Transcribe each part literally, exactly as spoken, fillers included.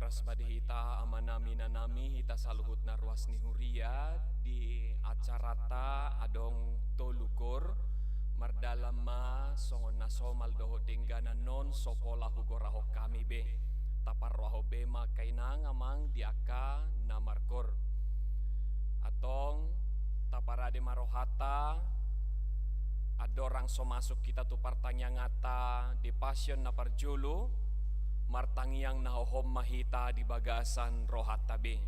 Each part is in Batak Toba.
Horas ma di hita amanami, inanami, hita saluhutna ruas ni huria. Di acaranta adong tolu kor. Mardalan ma songon na somal dohot dengganan on, so pola hugorahon hami be. Taparrohahon be ma angka inang amang di angka na markor. Antong, taparade ma rohanta, andorang so masuk hita tu partangianganta di Passion na parjolo, martangiang na hohom ma hita di bagasan rohanta be.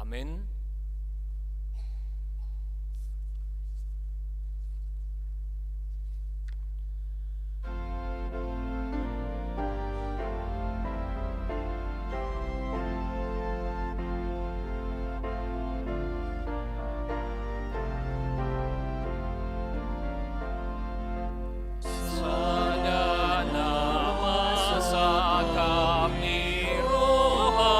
Amen. Sada na masangkap ni rohangku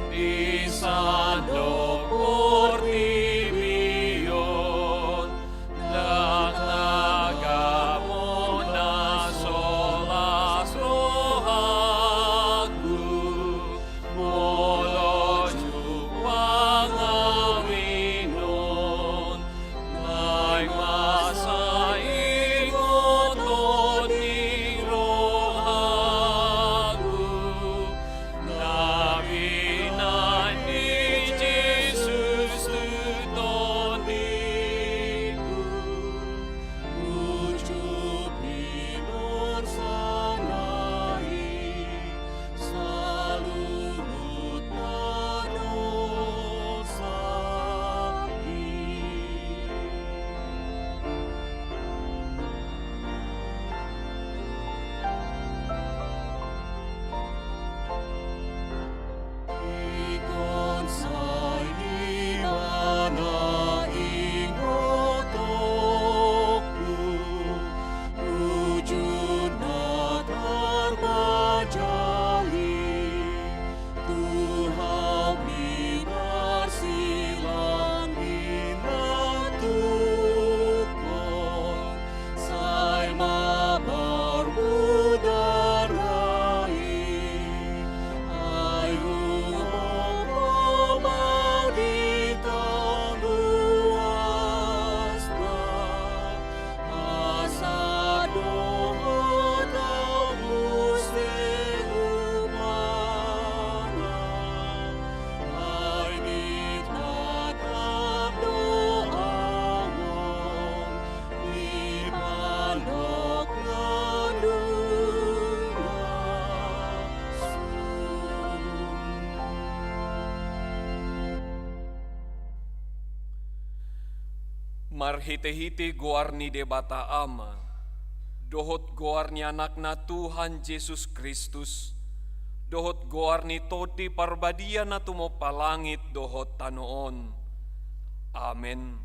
di sandok portibi on, ndang na gok na so las rohangku, molo jumpang ahu i non. Naeng ma sai ingoton ni rohangku na binahen ni Jesus tu tondingku. Uju pinarsangahi saluhut na dosa i. Ingkon sai Ibana ingotonku, uju na tarbajal i, tu hau pinarsilang i na tungkol. Sai ma parmudarna i, ai umompo ma di tangguasna, asa dohot ahu muse upana. Ai ditatap do ahu on di pandok na lunas on. Marhitehite goar ni Debata Ama, dohot goar ni Anakna Tuhan Jesus Kristus, dohot goar ni Tondi Parbadia na tumompa langit dohot tano on. Amen.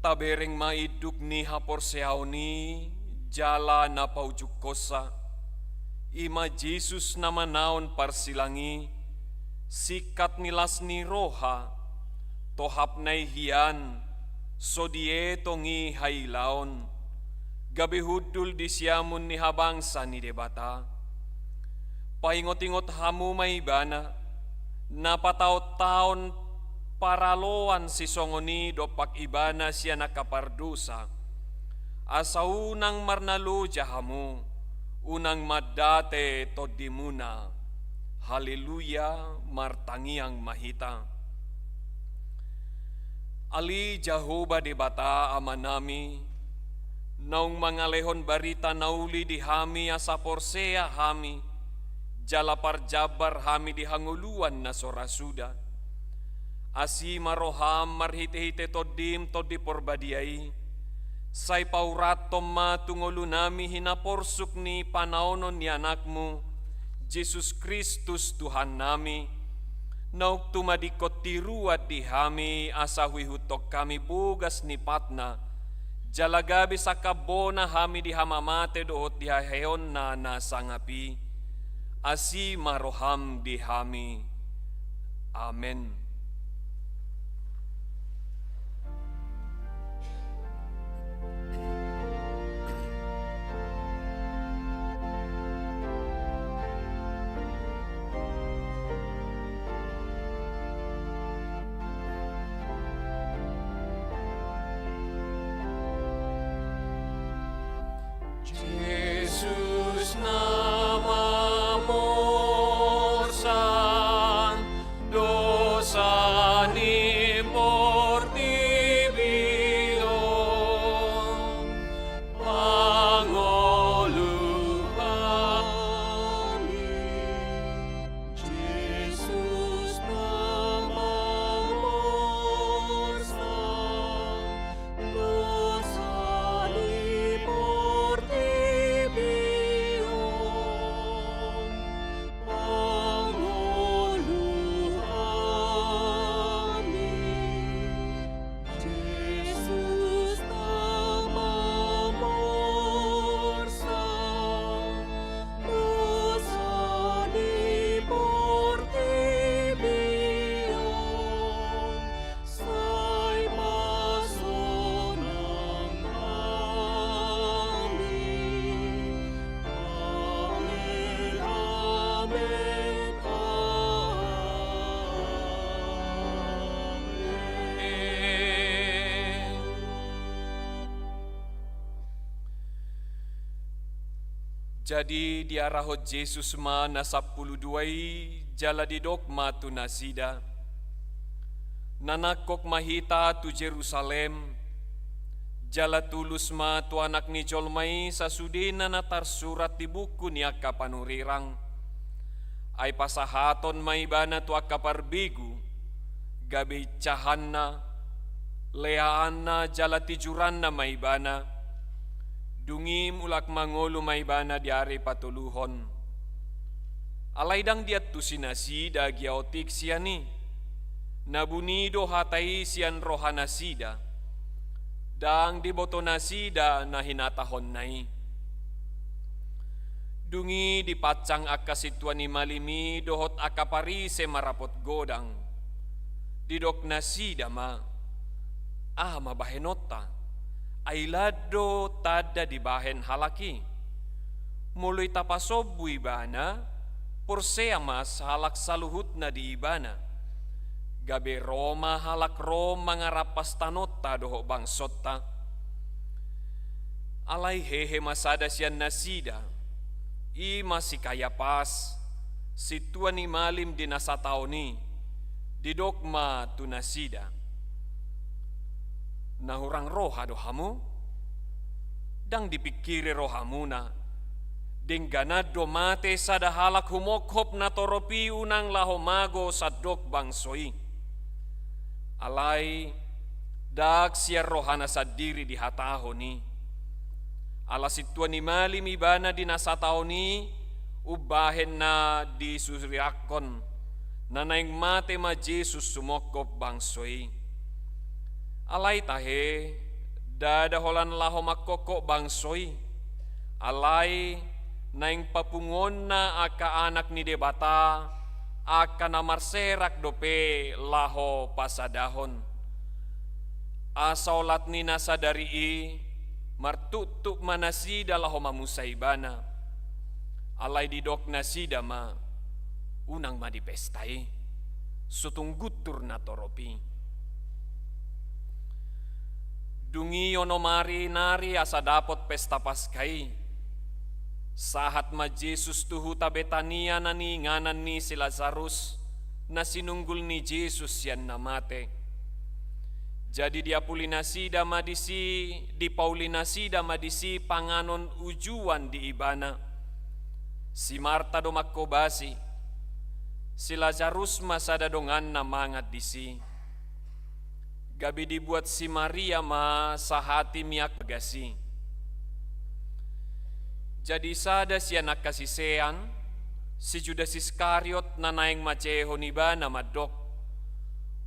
Tabereng ma induk ni haporseaon i jala na paujungkonsa, i ma Jesus na manaon parsilang i, singkat ni las ni roha, tohapna i hian, so dietong i hailaon, gabe hundul di siamun ni habangsa ni Debata. Paingot-ingot hamu ma ibana, na pataon-taon paraloan sisongon i dompak ibana sian angka pardosa, asa unang marnaloja hamu, unang mandate tondimuna. Haleluya, martangiang ma hita. Ale Jahowa Debata Amanami, naung mangalehon barita na uli di hami asa porsea hami, jala parjambar hami di hangoluan na so ra suda. Asi ma roham marhite-hite Tondim Tondi Porbadia i, sai paurathon ma tu ngolunami hinaporsuk ni panaonon ni Anakmu, Jesus Kristus Tuhannami, naung tumadingkon tiruan di hami asa huihuthon hami bogas ni patna, jala gabe sangkambona hami di hamamate dohot di haheonna na sangap i. Asi ma roham di hami. Amen. Jesus na mamorsan dosa ni portibi on, pangolu hami. Jesus na mamorsan dosa ni portibi on, pangolu hami. Jesus na mamorsan dosa ni portibi on, sai pasonang hami. Amen, amen, amen. Jadi diarahon Jesus ma na sampulu dua i, jala didok ma tu nasida: Na nangkok ma hita tu Jerusalem, jala tulus ma tu Anak ni jolma i sasudena na tarsurat di buku ni angka panurirang. Ai pasahaton ma ibana tu angka parbegu, gabe incahanna, leaanna jala tijuranna ma ibana, dung i mulak mangolu ma ibana di ari patoluhon. Alai ndang diantusi nasida agia otik sian i. Na buni do hata i sian rohanasida, ndang diboto nasida na hinatahonna i. Dung i dipansang angka sintua ni malim i dohot angka Parise marapot godang. Didok nasida ma: Aha ma bahenonta? Ai lan do tanda dibahen halak i. Molo i tapasombu ibana, porsea ma sahalak saluhutna di ibana. Gabe ro ma halak ro mangarampas tanonta dohot bangsonta. Alai hehe ma sada sian nasida, i ma si Kayapas, sintua ni malim di na sataon i. Didok ma tu nasida: Na hurang roha do hamu? Ndang dipingkiri rohamuna, dengganan do mate sada halak humophop natorop i unang laho mago sandok bangso i? Alai ndang sian rohana sandiri dihatahon i. Ala sintua ni malim ibana di na sataon i, umbahen na disuriakkon, na naeng mate ma Jesus sumophop bangso i. Alai tahe, ndada holan laho mangkophop bangso i, alai naeng papunguonna angka anak ni Debata, angka na marserak dope laho pasadahon. Asa olat ni na sadari i, martuktuk ma nasida laho mamusa ibana. Alai didok nasida ma, unang ma dipesta i, so tung guntur natorop i. Dung i onom ari nari asa dapot pesta Paska i, sahat ma Jesus tu huta Betania na niinganan ni si Lazarus, na sinunggul ni Jesus sian na mate. Jadi diapuli nasida ma disi, dipauli nasida ma disi panganon ujuan di ibana. Si Marta do manghobasi, si Lazarus ma sada donganna mangan disi. Gabe dibuat si Maria ma sahati miak bagas i. Jadi sada sian angka sisean, si Judas Iskariot na naeng manjehehon ibana mandok,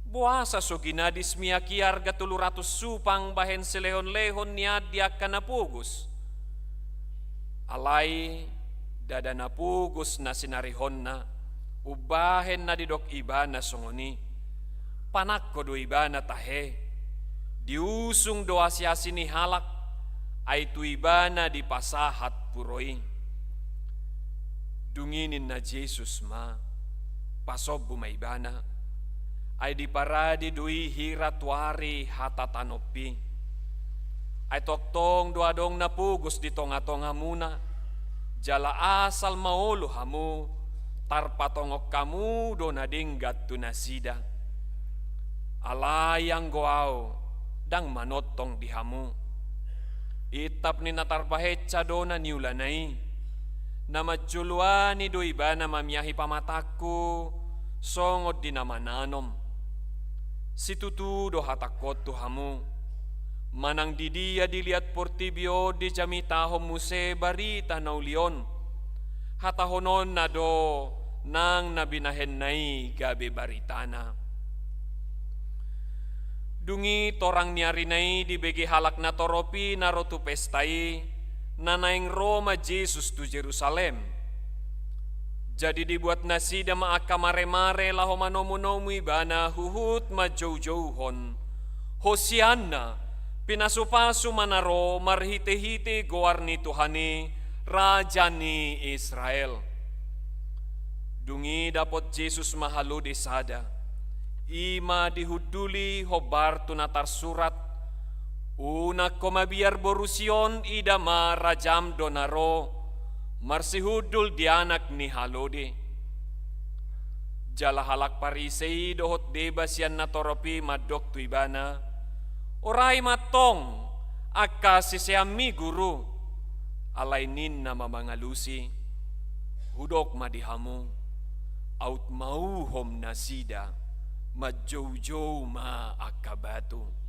boasa so ginadis miak i arga tolu ratus supang bahen silehonlehon ni an di angka na pogos? Alai ndada na pogos na sinarihonna, umbahen na didok ibana songon i. Panangko do ibana tahe, diusung do asiasi ni halak, ai tu ibana dipasahat puro i. Dung i ninna Jesus ma, pasombu ma ibana. Ai diparade do i hira tu ari hata tanompi. Ai tongtong do adong na pogos di tongatongamuna, jala asal ma olo hamu, tarpatongon hamu do na denggan tu nasida. Alai anggo ahu, ndang manongtong di hamu. Intap ni na tarpahenca do na niulana i. Na manjoloani do ibana mamiahi pamatangku, songon di na mananom. Situtu do hatangkon tu hamu, manang didia diliat portibi on dijamitahon muse barita na uli on, hatahononna do nang na binahenna i gabe baritana. Dung i torang ni arina i dibege halak natorop i na ro tu pesta i, na naeng ro ma Jesus tu Jerusalem. Jadi dibuat nasida ma angka maremare laho manomunomu ibana huhut manjoujouhon, Hosianna, pinasupasu ma na ro marhitehite goar ni Tuhan i, Raja ni Israel. Dung i dapot Jesus ma halode sada, i ma dihunduli hombar tu na tarsurat, Unang ho mabiar boru Sion, ida ma rajam do na ro, marsihundul di anak ni halode. Jala halak Parise i dohot deba sian natorop i mandok tu ibana, orai ma antong angka siseanmi guru. Alai ninna ma mangalusi, hudok ma di hamu, aut mauhom nasida, manjoujou ma angka batu.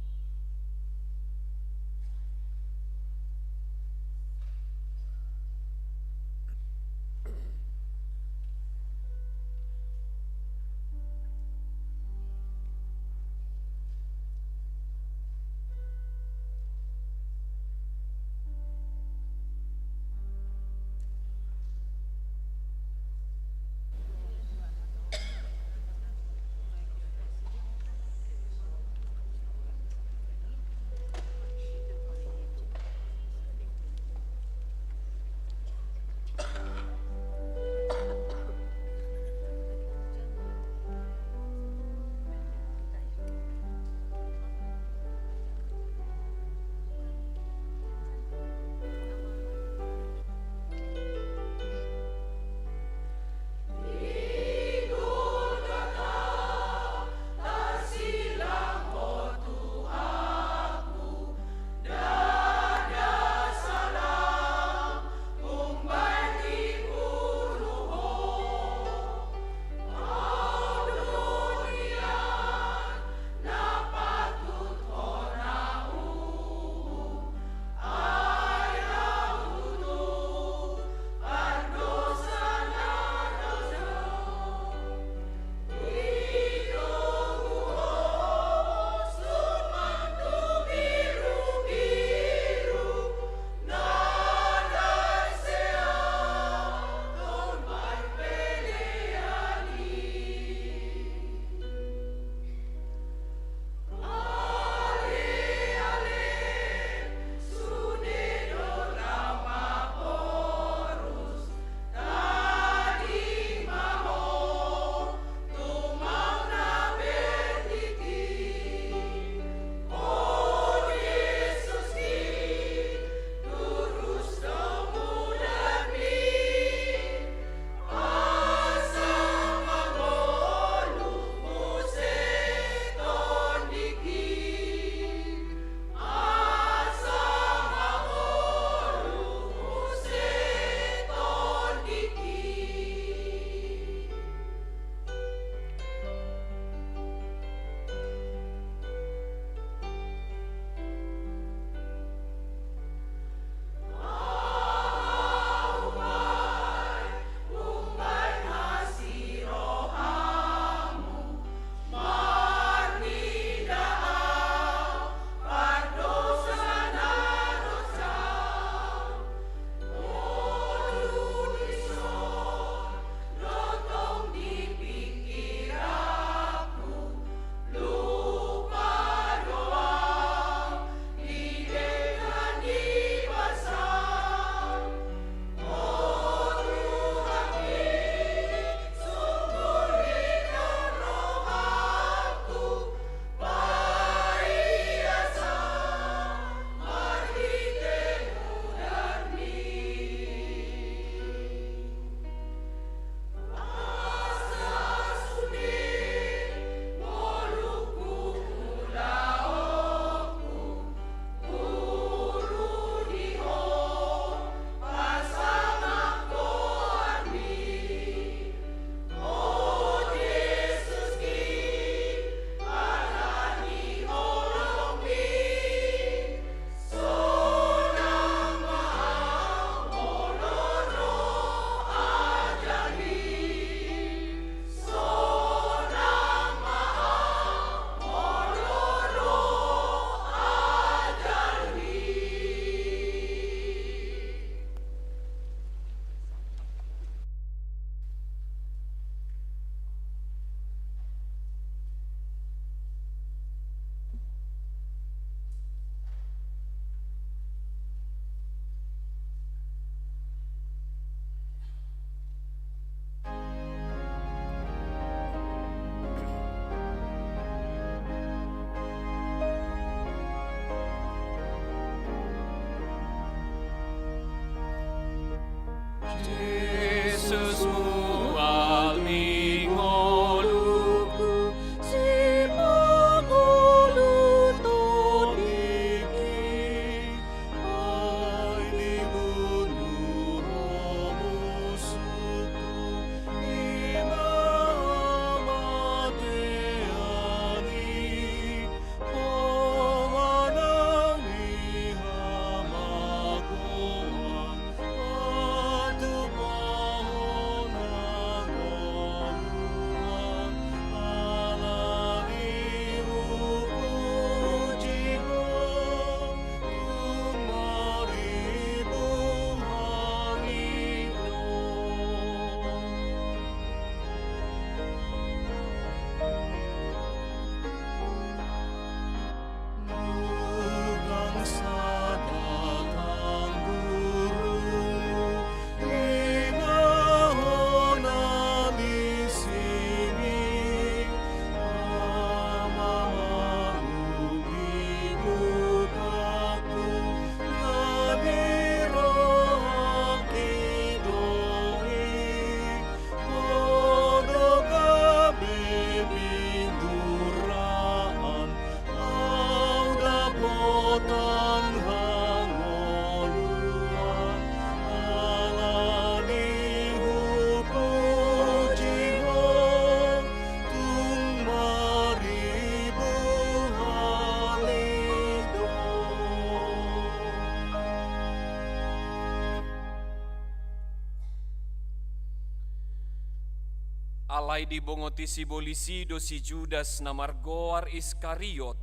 Alai dibongoti sibolis i do si Judas na margoar Iskariot,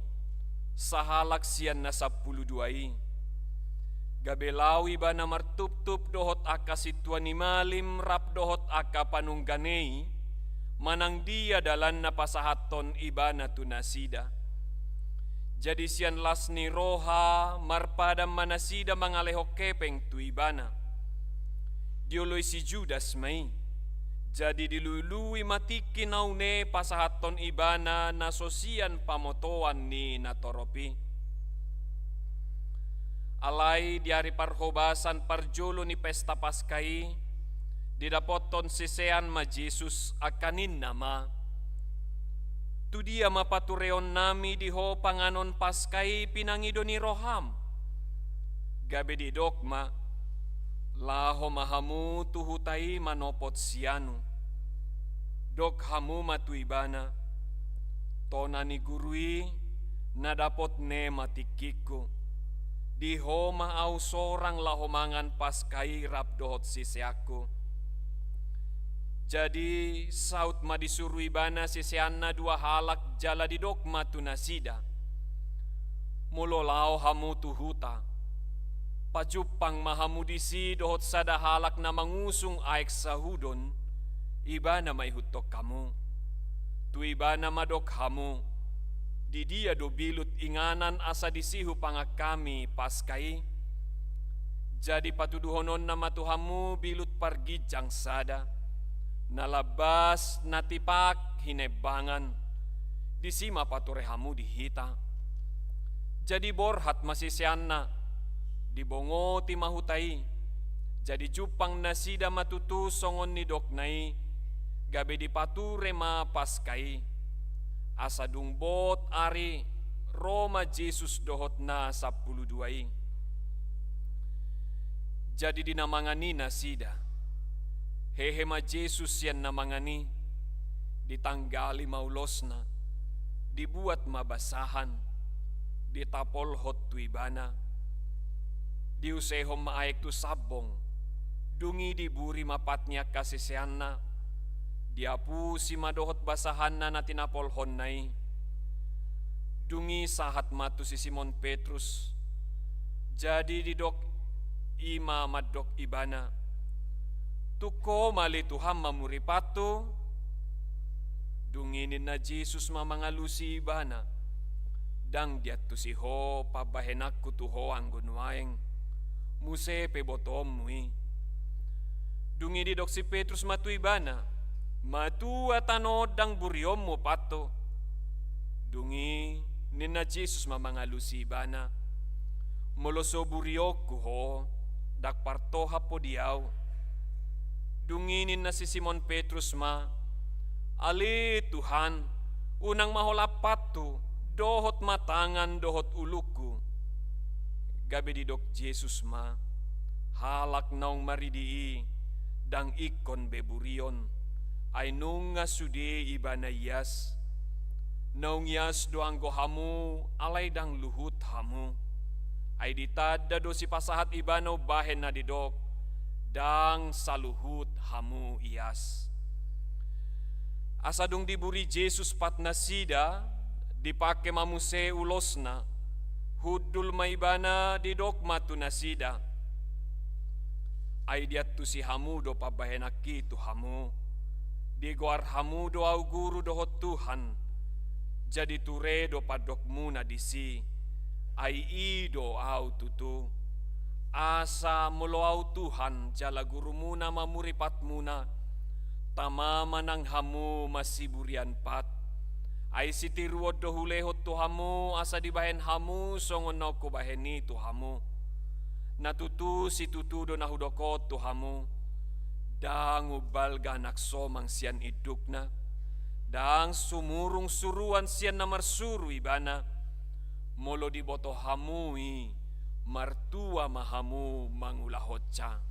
sahalak sian na sampulu dua i. Gabe laho ibana martuptup dohot angka sintua ni malim rap dohot angka panungga ni i, manang dia dalanna pasahathon ibana tu nasida. Jadi sian las ni roha marpadan ma nasida mangalehon hepeng tu ibana. Dioloi si Judas ma i. Jadi dilului ma tingki na une pasahathon ibana na so sian pamotoan ni natorop i. Alai di ari parhobasan parjolo ni pesta Paska i, didapothon sisean ma Jesus, angka ninna ma: Tu dia ma patureonnami di Ho panganon Paska i pinangido ni roham? Gabe didok ma: Laho ma hamu tu huta i manopot sianu. Dok hamu ma tu ibana: Tona ni Guru i, na dapot ne ma tingkingku. Di Ho ma ahu sorang laho mangan Paska i rap dohot siseanku. Jadi saut ma disuru ibana siseanna dua halak jala didok ma tu nasida: Molo laho hamu tu huta, pajumpang ma hamu disi dohot sada halak na mangusung aek sahudon, ibana ma ihuthon hamu. Tu ibana ma dok hamu: Di dia do bilut inganan asa disi hupangan hami Paska i? Jadi patuduhononna ma tu hamu bilut parginjang sada, na lambas, na tipak hinembangan. Disi ma pature hamu di hita. Jadi borhat ma siseanna, dibongoti ma huta i. Jadi jumpang nasida ma tutu songon nidokna i, gabe dipature ma Paska i. Asa dung bot ari, ro ma Jesus dohot na sampulu dua i. Jadi di na mangan i nasida. Hehe ma Jesus sian na mangan i, ditanggali ma ulosna, dibuat ma basahan, ditapolhon tu ibana. Diusehon ma aek tu sambong, dung i diburi ma pat ni angka siseanna, diapusi ma dohot basahanna na tinapolhonna i. Dung i sahat ma tu si Simon Petrus. Jadi didok i ma mandok ibana: Tung Ho ma ale Tuhan mamuripanhu? Dung i ninna Jesus ma mangalusi ibana: Ndang diantusi ho pambahenanku tu ho anggo nuaeng, muse pe botoonmu i. Dung i didok si Petrus ma tu ibana: Matua tano on ndang burionmu panhu. Dung i ninna Jesus ma mangalusi ibana: Molo so burionku ho, ndang partohap ho di ahu. Dung i ninna si Simon Petrus ma: Ale Tuhan, unang ma holan panhu, dohot ma tangan dohot ulungku. Gabe didok Jesus ma: Halak naung maridi i, ndang ingkon be burion, ai nunga sude ibana ias. Naung ias do anggo hamu, alai ndang luhut hamu. Ai ditanda do sipasahat ibana umbahen na didok: Ndang saluhut hamu ias. Asa dung diburi Jesus pat nasida, dipangke ma muse ulosna, hundul ma ibana, didok ma tu nasida: Ai diantusi hamu do pambahenanki tu hamu, digoar hamu do ahu Guru dohot Tuhan, jadi ture do pandokmuna disi, ai i do ahu tutu. Asa molo ahu Tuhan jala Gurumuna mamuripatmuna, tama ma nang hamu masiburian pat. Ai sitiruon do hulehon tu hamu, asa dibahen hamu songon naung hubahen i tu hamu. Na tutu situtu do na hudok on tu hamu: Ndang umbalga anak somang sian indukna, ndang sumurung suruan sian na marsuru ibana. Molo diboto hamu i, martua ma hamu mangulahonsa.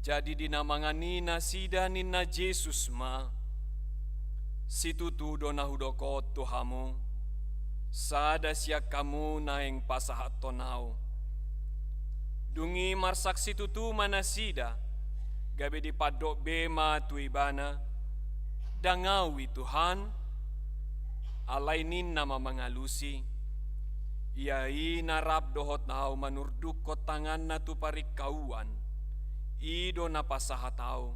Jadi di na mangan i nasida ninna Jesus ma: Situtu do na hudok on tu hamu, sada sian hamu naeng pasahathon ahu. Dung i marsaksi tutu ma nasida, gabe dipandok be ma tu ibana: Ndang ahu i Tuhan. Alai ninna ma mangalusi: Ia i na rap dohot ahu manurdukkon tanganna tu paringkauan, i do na pasahat ahu.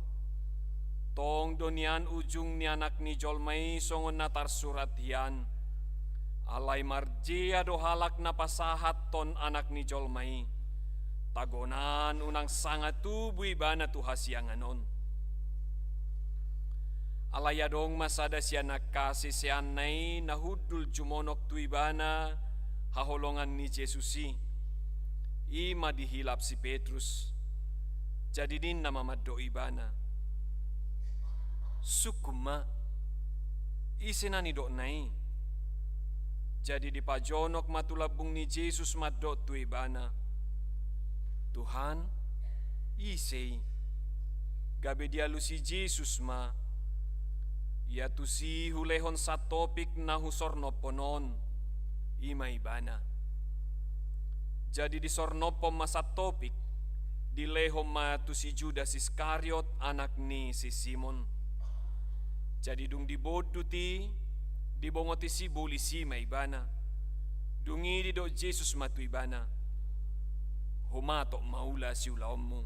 Tong do nian ujung ni Anak ni jolma i songon na tarsurat hian. Alai marjea do halak na pasahathon Anak ni jolma i. Tagonan unang sanga tubu ibana tu hasiangan on. Alai adong ma sada sian angka siseanna i na hundul jumonok tu ibana haholongan ni Jesus i. I ma dihilap si Petrus. Jadi ninna ma mandok ibana: Sungkun ma, ise na nidokna i? Jadi dipajonok ma tu lambung ni Jesus mandok tu ibana: Tuhan, ise i? Gabe dialusi Jesus ma: Ia tusi hulehon santopik na husornophon on, i ma ibana. Jadi disornophon ma santopik, dilehon ma tu si Judas Iskariot, anak ni si Simon. Jadi dung dibondut i, dibongoti sibolis i ma ibana. Dung i didok Jesus ma tu ibana: Humatop ma ula siulaonmu.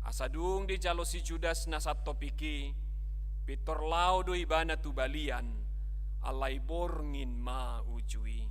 Asa dung dijalo si Judas na santopik i, pintor laho do ibana tu balian, alai borngin ma uju i.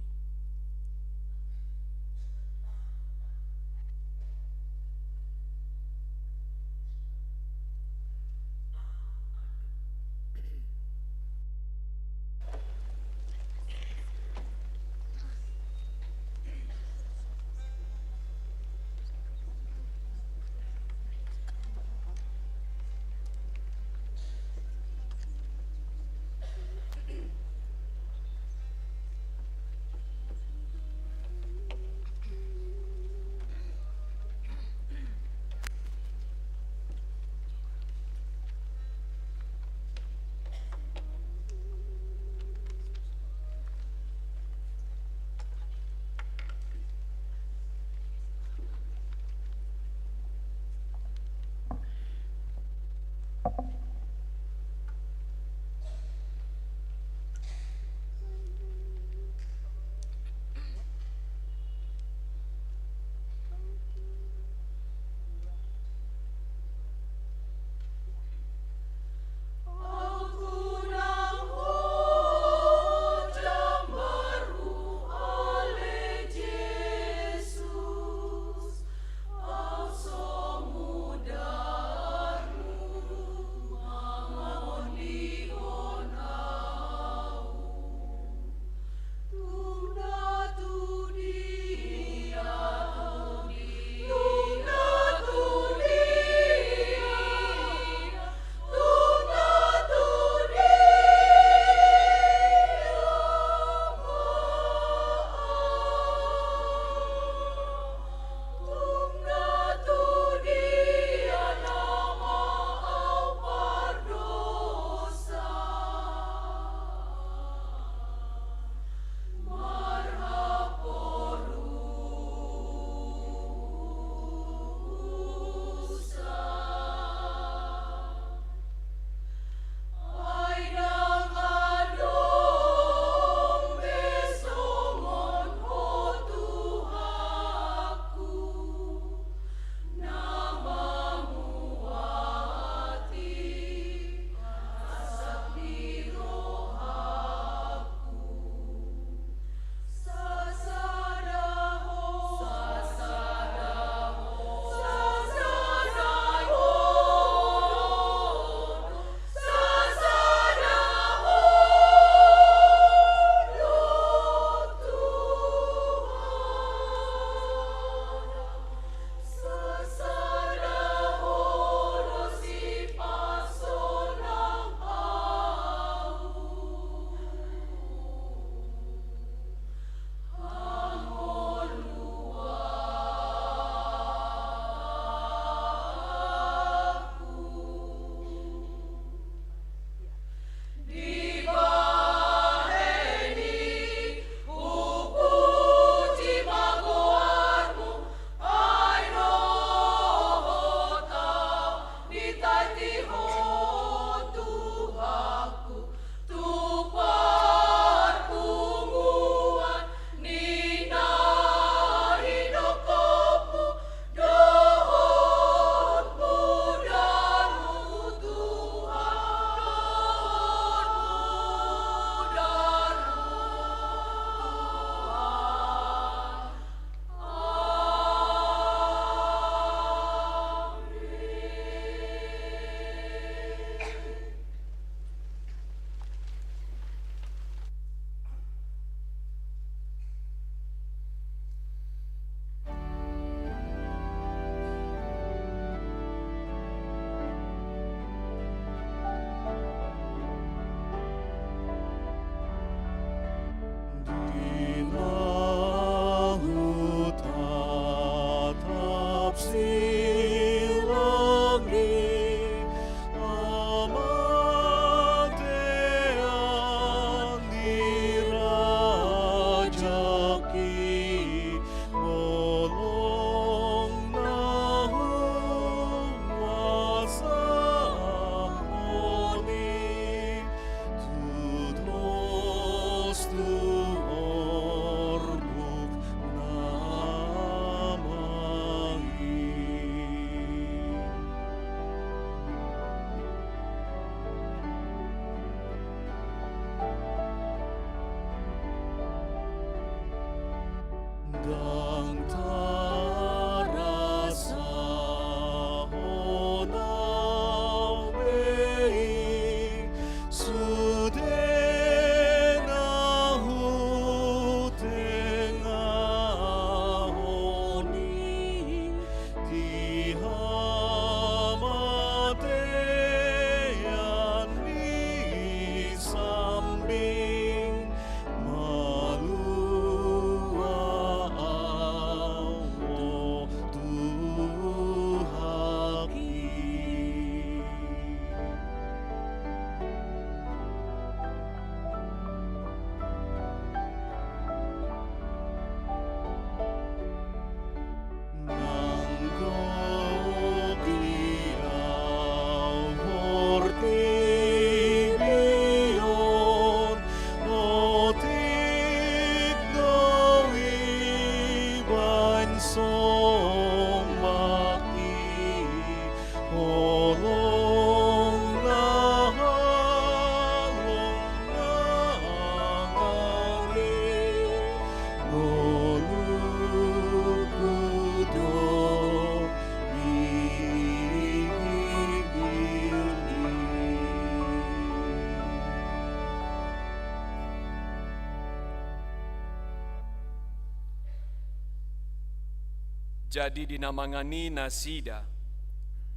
Jadi di na mangan i nasida,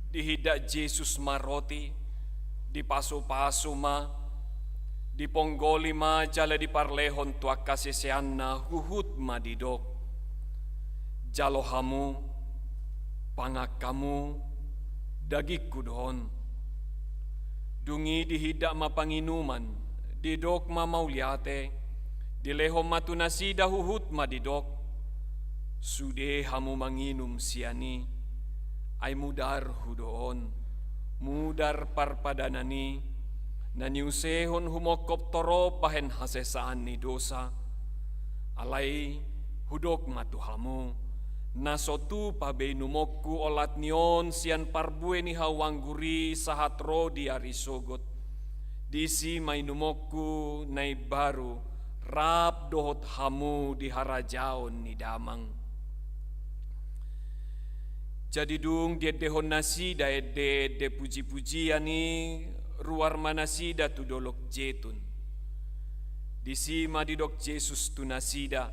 dihindat Jesus ma roti, dipasupasu ma, diponggoli ma jala diparlehon tu angka siseanna huhut ma didok: Jalo hamu, pangan hamu, dagingku do on. Dung i dihindat ma panginuman, didok ma mauliate, dilehon ma tu nasida huhut ma didok: Sude hamu manginum sian i, ai mudarhu do on, mudar parpadanan i, na niusehon humongkop torop bahen hasesaan ni dosa. Alai hudok ma tu hamu, na so tupa be inumonku olat ni on sian parbue ni hau anggur i sahat ro di ari sogot. Disi ma inumonku na imbaru rap dohot hamu di harajaon ni Damang. Jadi dung diendehon nasida ende-ende puji-pujian i, ruar ma nasida tu Dolok Jetun. Disi ma didok Jesus tu nasida: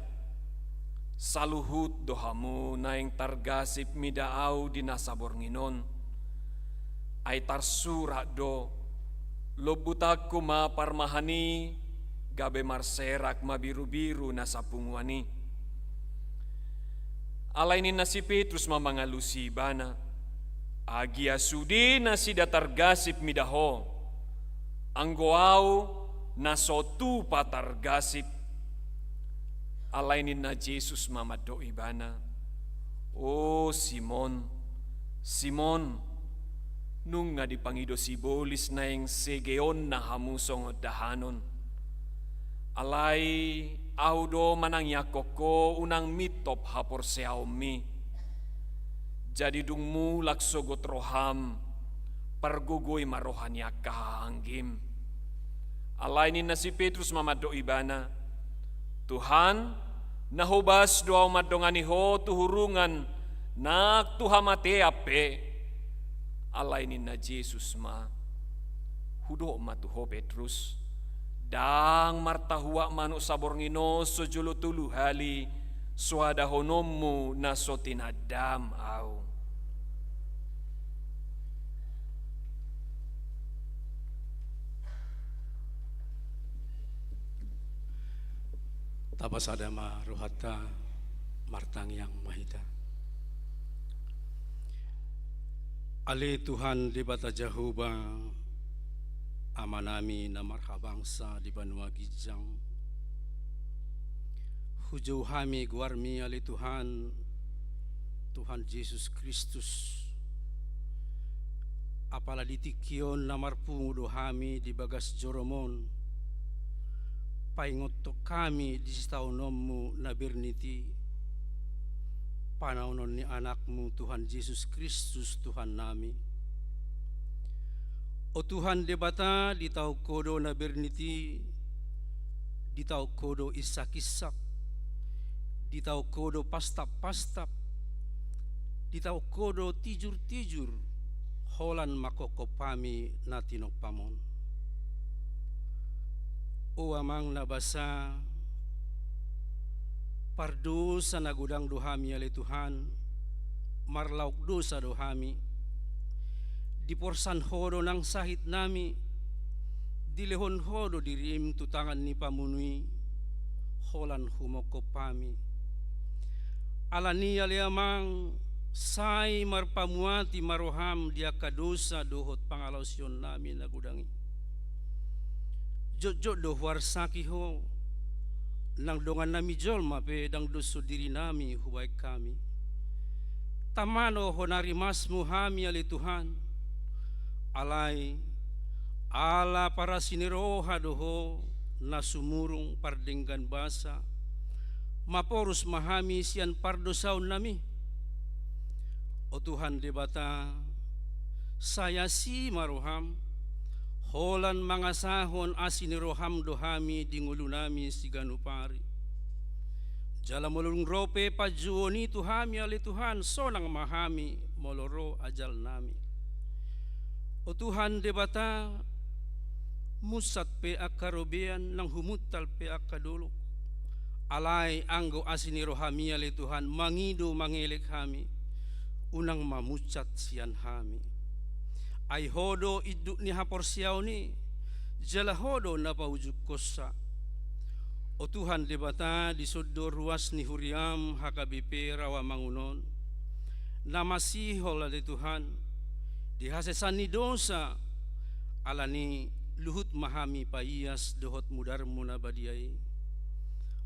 Saluhut do hamu naeng targasip mida Ahu di nasa borngin on. Ai tarsurat do: Lombutanku ma parmahan i, gabe marserak ma birubiru nasa punguan i. Alai ninna si Petrus ma mangalusi ibana: Agia sude nasida targasip mida Ho, anggo Ahu na so tupa targasip. Alai ninna Jesus ma mandok ibana: O Simon, Simon, nunga dipangido sibolis naeng segeonna hamu songon dahanon. Alai Ahu do manangiangkon ho unang mintop haporseaonmi. Jadi dung mulak sogot roham, pargogoi ma roha ni angka hahaanggim. Alai ninna si Petrus ma mandok ibana: Tuhan, na hobas do ahu mandongani Ho tu hurungan nang tu hamatean pe. Alai ninna Jesus ma: Hudok ma tu ho Petrus, ndang martahuak manuk saborngin on so jolo tolu hali soadahononmu na so tinandam Ahu. Tapasada ma rohanta, martangiang ma hita. Ale Tuhan Debata Jahowa, Amanami na marhabangsa di banua ginjang, hujou hami goarmi ale Tuhan, Tuhan Jesus Kristus. Apala di tingki on na marpungu do hami di bagas jorom on, paingothon hami di sitaononmu na bernit i, panaonon ni Anakmu Tuhan Jesus Kristus Tuhannami. O Tuhan Debata, ditaon Ho do na bernit i, ditaon Ho do insakinsak, ditaon Ho do pastappastap, ditaon Ho do tijurtijur, holan mangkophop hami na tinompam on. O Amang na basa, pardosa na godang do hami ale Tuhan, marlaok dosa do hami. Diporsan Ho do nang sahitnami, dilehon Ho do dirim tu tangan ni pamunu i, holan humongkop hami. Alani i ale Amang, sai marpamuati ma roham di angka dosa dohot pangalaosionnami na godang i. Jotjot do huarsaki Ho, nang dongannami jolma pe ndang dos sondirinami hubaen hami. Tamano Ho na rimasmu hami ale Tuhan, alai ala parasi ni roha do Ho na sumurung pardenggan basa, maporus ma hami sian pardosaonnami. O Tuhan Debata, sai asi ma roham, holan mangasahon asi ni roham do hami di ngolunami siganup ari. Jala molo dung ro pe panjouon i tu hami ale Tuhan, sonang ma hami molo ro ajalnami. O Tuhan Debata, munsat pe angka robean nang humuntal pe angka dolok, alai anggo asi ni rohami ale Tuhan mangido mangelek hami, unang ma munsat sian hami. Ai Ho do induk ni haporseaon i, jala Ho do na paujungkonsa. O Tuhan Debata, dison do ruas ni huriaM H K B P Rawamangun on, na masihol ale Tuhan, di hasesaan ni dosa, alani luhut ma hami paias dohot mudarMu na badia i.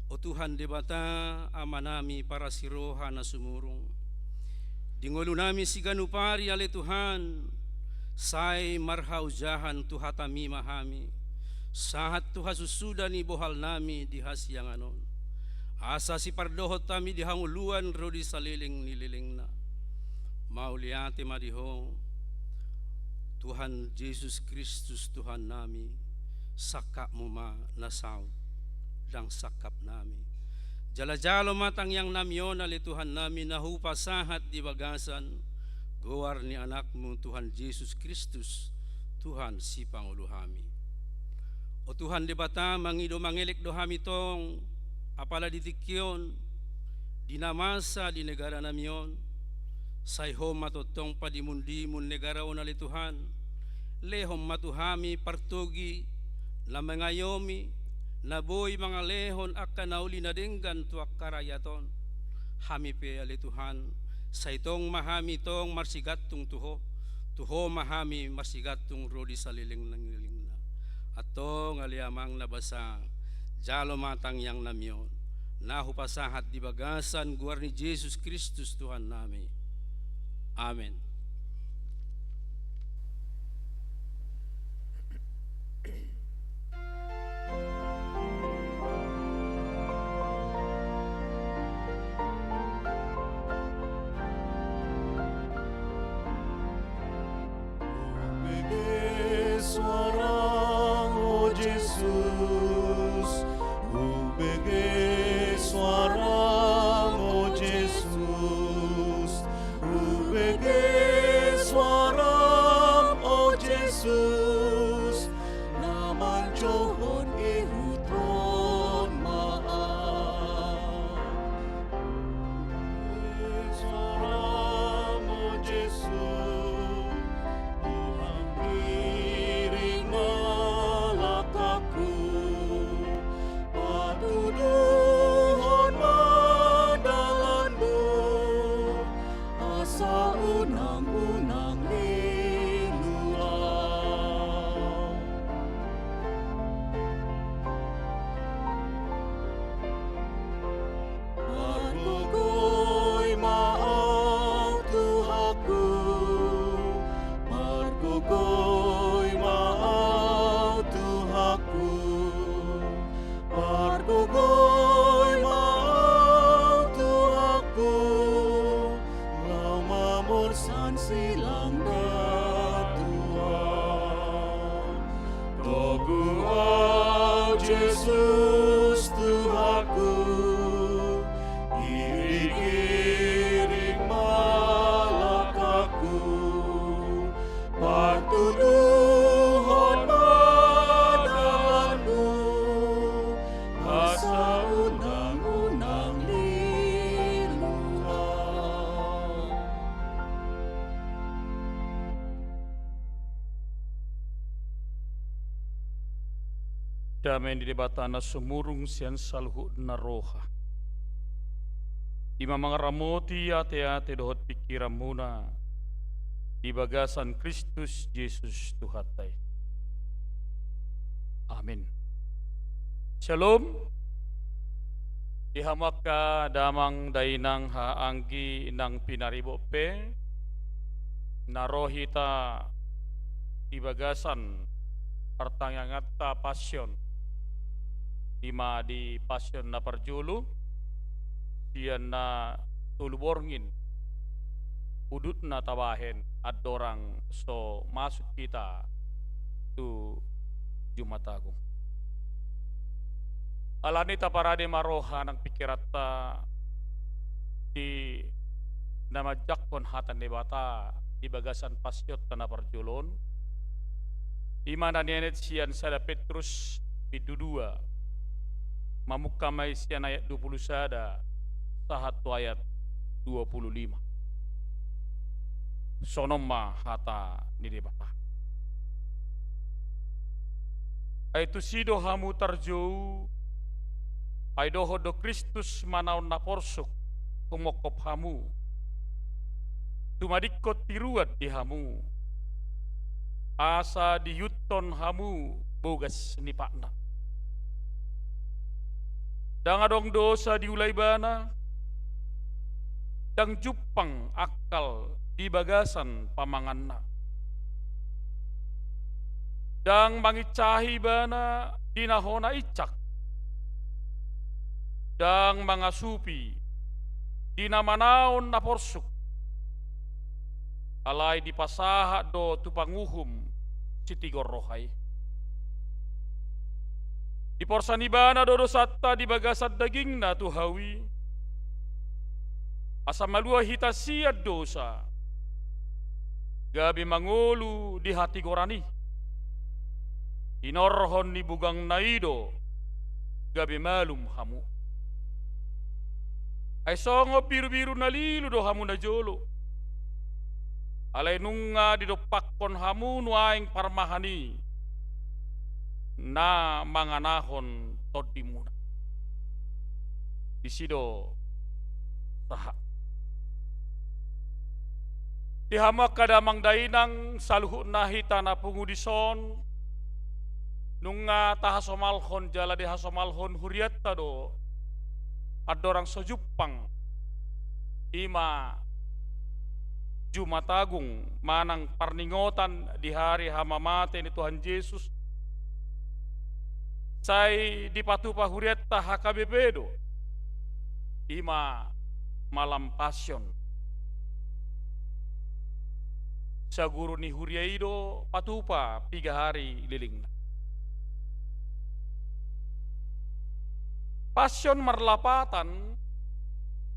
O Tuhan Debata, Amanami parasi roha na sumurung, di ngolunami siganup ari ale Tuhan, sai marhaojahan tu hataMi ma hami, sahat tu hasusudon ni bohalnami di hasiangan on. Asa sipardohot hami di hangoluan ro di saleleng ni lelengna. Mauliate ma di Ho, Tuhan Jesus Kristus Tuhannami, sangkapMu ma na saut, ndang sangkapnami. Jala jalo ma tangiangnami on ale Tuhannami na hupasahat di bagasan goar ni AnakMu Tuhan Jesus Kristus, Tuhan Sipangolu hami. O Tuhan Debata, mangido mangelek do hami tong, apala di tingki on, di na masa di negaranami on, sai Ho ma tongtong padimundimun negara on ale Tuhan, lehon ma tu hami partogi, na mangayomi, na boi mangalehon angka na uli na denggan tu angka rakyat on. Hami pe ale Tuhan, sai tong ma hami tong marsigantung tu Ho, tu Ho ma hami marsigantung ro di saleleng ni lelengna. Antong ale Amang na basa, jalo ma tangiangnami on, na hupasahat di bagasan goar ni Jesus Kristus Tuhannami. Amen. Humbege suaram, o Jesus, humbege suaram, o Jesus, humbege suaram, o Jesus, na manjouhon, ihuthon ma ahu. Suaram, o Jesus, Tuhan, iring ma langkahku, patuduhon ma dalanmu, asa unang, unang lilu ahu. Margogoi ma ahu, Tuhanku, margogoi ma ahu, Tuhanku, margogoi ma ahu, Tuhanku, laho mamorsan silang na tua. Togu ahu, Jesus Tuhanku, iring-iring ma langkahku, patuduhon ma dalanmu, asa unang, unang lilu ahu. Dame ni Debata na sumurung sian saluhutna roha, i ma mangaramoti ate-ate dohot pingkiranmuna di bagasan Kristus Jesus Tuhanta i. Amin. Syalom. Di hamu angka damang dainang, haha anggi nang pinaribot pe, na ro hita di bagasan partangianganta Passion, i ma di Passion na parjolo, sian na tolu borngin udutna tabahen andorang so masuk hita tu Jumat Agung. Alani i taparade ma roha nang pingkiranta di na manjangkon hata ni Debata di bagasan Passionta na parjolo on, i ma na nienet sian sada Petrus bindu dua, mamungka ma i sian ayat dua pulu sada sahat tu ayat dua pulu lima. Songon on ma hata ni Debata. Ai tusi do hamu tarjou, ai dohot do Kristus manaon na porsuk humongkop hamu, tumadingkon tiruan di hamu, asa diihuthon hamu bogas ni patna. Ndang adong dosa diula ibana, ndang jumpang angkal di bagasan pamanganna. Ndang manginsahi ibana di na hona insak, ndang mangasupi di na manaon na porsuk, alai dipasahat do tu panguhum sitigor roha i. Diporsan ibana do dosanta di bagasan dagingna tu hau i, asa malua hita sian dosa, gabe mangolu di hatigoran i. Hinorhon ni bugangna i do gabe malum hamu. Ai songon birubiru na lilu do hamu najolo, alai nunga didompakkon hamu nuaeng parmahan i na manganahon tondimuna. Disi do sahat. Di hamu angka damang dainang, saluhutna hita na pungu dison, nunga tahasomalhon jala dihasomalhon hurianta do andorang so jumpang, i ma Jumat Agung manang parningotan di hari hamamate ni Tuhan Jesus, sai dipatupa hurianta H K B P do, i ma malam Pasion. Saguru ni huria i do patupa piga hari lelengna. Pasion marlapatan